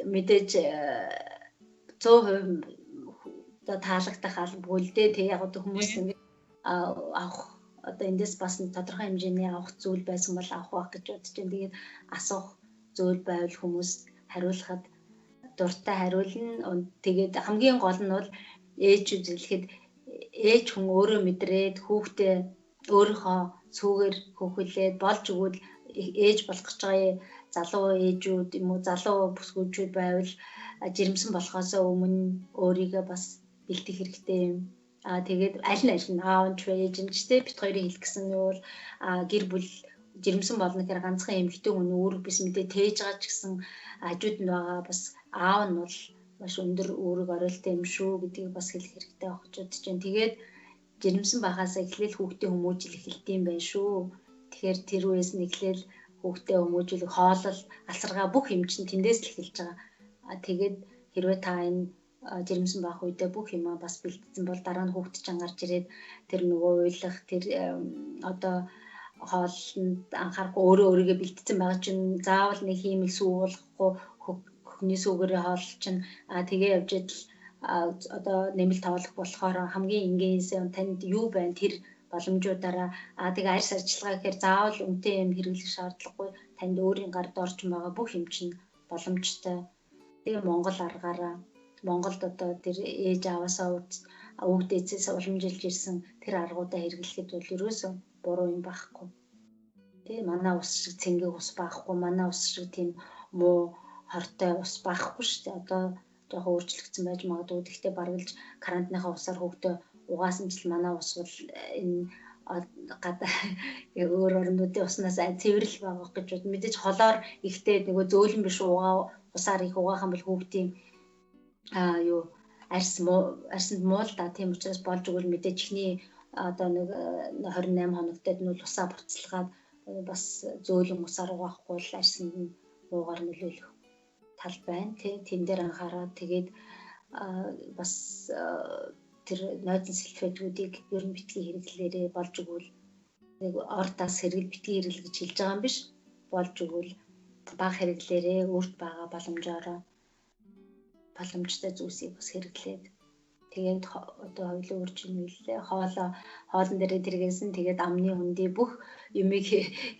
S2: мэдээж 100% одоо таалагдах албагүй л дээ. Тэг яг одоо хүмүүс ингэ авах одоо эндээс бас тодорхой хэмжээний авах зүйл байсан бол авах байх гэж бодож байна. Тэгээд асуух зүйл байвал хүмүүс хариулахад дуртай хариулна. Тэгээд хамгийн гол нь бол ээжүүд хэлэхэд ээж хүн өөрөө мэдрээд хүүхдээ өөрийнхөө сүүгээр хөхөлээд болж өгвөл ээж болох гэж байгаа залуу ээжүүд юм уу залуу бүсгүүчүүд байвал жирэмсэн болохоос өмнө өөрийгөө бас бэлтэх хэрэгтэй юм. Тэгээд аль нь аль нь аав нь ч ээж нь ч те бит хоёрын хэлэх гэсэн нь бол гэр бүл жирэмсэн болно гэхээр ганцхан эмэгтэй хүн үүрэг биш мэдээ тээж байгаа ч гэсэн хажууд нь байгаа бас аав нь бол маш өндөр үүрэг оройлтой юм шүү гэдгийг бас хэлэх хэрэгтэй байх гэж бодож байна. Тэгээд жирэмсэн байхаасаа эхлээл хүүхдээ хүмүүжил эхэлдэг юм байна шүү. Тэгэхээр тэр үеэс нь эхлээл хүүхдээ хүмүүжүүлэх хоолол, алсаргаа бүх юм чинь тэндээс л эхэлж байгаа. Тэгээд хэрвээ та энэ жирэмсэн байх үедээ бүх юмаа бас бэлтцсэн бол дараа нь хүүхд чинь гарч ирээд тэр нөгөө уйлах тэр одоо хоолнд анхаарахгүй өөрөө өөрийгөө бэлтцсэн байгаа чинь заавал нэг хиймэл сүү уулгахгүй хөхний сүүгээрээ хоол чинь тэгээ явж идэл одоо нэмэлт хооллох болохоор хамгийн энгийн танд юу байна тэр боломжуудаараа тэгээ арьс арчилгаа гэхээр заавал үнэтэй юм хэрэглэх шаардлагагүй танд өөрийн гар дорж байгаа бүх юм чинь боломжтой. Тэгээ Монгол аргаараа Монголд одоо тэр ээж аваасаа өвд эцээс уламжилж ирсэн тэр аргуудаа хэрэглэхэд бол ерөөсөө буруу юм байхгүй. Тэ манай ус шиг цэнгэ ус байхгүй, манай ус шиг тийм муу хортой ус байхгүй шүү дээ. Одоо жоохон өөрчлөгдсөн байж магадгүй. Гэхдээ бараг л карантиныхаа усаар хүүхдээ угаасан ч л манай ус бол энэ гадаа өөр орнуудын уснаас цэвэрлэл байгаа гэж бод. Мэдээж холоор ихтэй нөгөө зөөлөн биш угаа усаар их угаах юм бол хүүхдийн юу арьс арьсанд муу л да. Тийм учраас болж өгвөл мэдээж эхний одоо нэг 28 хоногтод нь бол усаа буцалгаад бас зөөлөн усаар угаахгүй бол арьсанд нь муугаар нөлөөлөх тал байна тий. Тэн дээр анхаараад тэгээд бас тэр нойдон сэлфедүүдийг ер нь битгий хэрэглээрээ болж өгвөл нэг ортаас хэрэгэл битгий хэрэгэл гэж хэлж байгаа юм биш. Болж өгвөл бага хэрэглээрээ өөрт байгаа боломжоор боломжтой зүйлсийг бас хэрэглээд тэгээд одоо хоёулаа үрж нэлээ хоолоо хоолн дээрээ тэргээсэн тэгээд амны хүндий бүх юмыг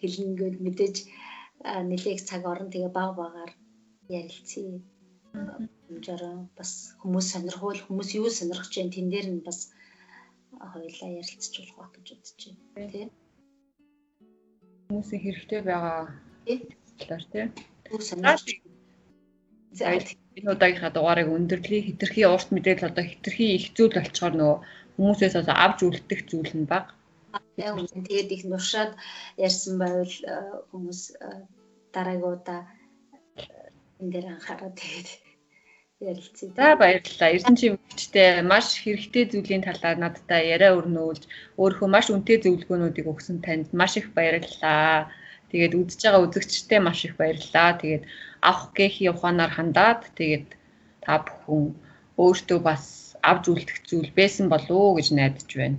S2: хэлнэ гэвэл мэдээж нэлээх цаг орно. Тэгээ баг багаар ярилцъя. Хэмжээр бас хүмүүс сонирхвол хүмүүс юу сонирхож байна тэн дээр нь бас хоёулаа ярилцж болох байх гэж бодож байна. Тий.
S1: Хүмүүсийн хэрэгтэй байгаа талаар тий.
S2: Юу сонирхож.
S1: За энэ удаагийнхаа дугаарыг өндөрлөе. Хитрхи урт мэдээлэл одоо хитрхи их зүйл болчоор нөгөө хүмүүсээс бас авч үлдэх зүйл нь бага.
S2: Яг үнэн. Тэгээд их нуршаад ярьсан байвал хүмүүс дараагийн удаа энэ дээр анхаараа тэгээд ярилцъя.
S1: За баярлалаа. Эрдэнэ чимэгчтэй маш хэрэгтэй зүйлийн талаар надтай яриа өрнүүлж өөрийнхөө маш үнэтэй зөвлөгөөнүүдийг өгсөн танд маш их баярлалаа. Тэгээд үзэж байгаа үзэгчтэй маш их баярлалаа. Тэгээд авах гэхий ухаанаар хандаад тэгээд та бүхэн өөртөө бас авч үлдэх зүйл байсан болов уу гэж найдаж байна.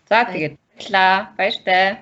S1: За тэгээд баярлалаа. Баяртай.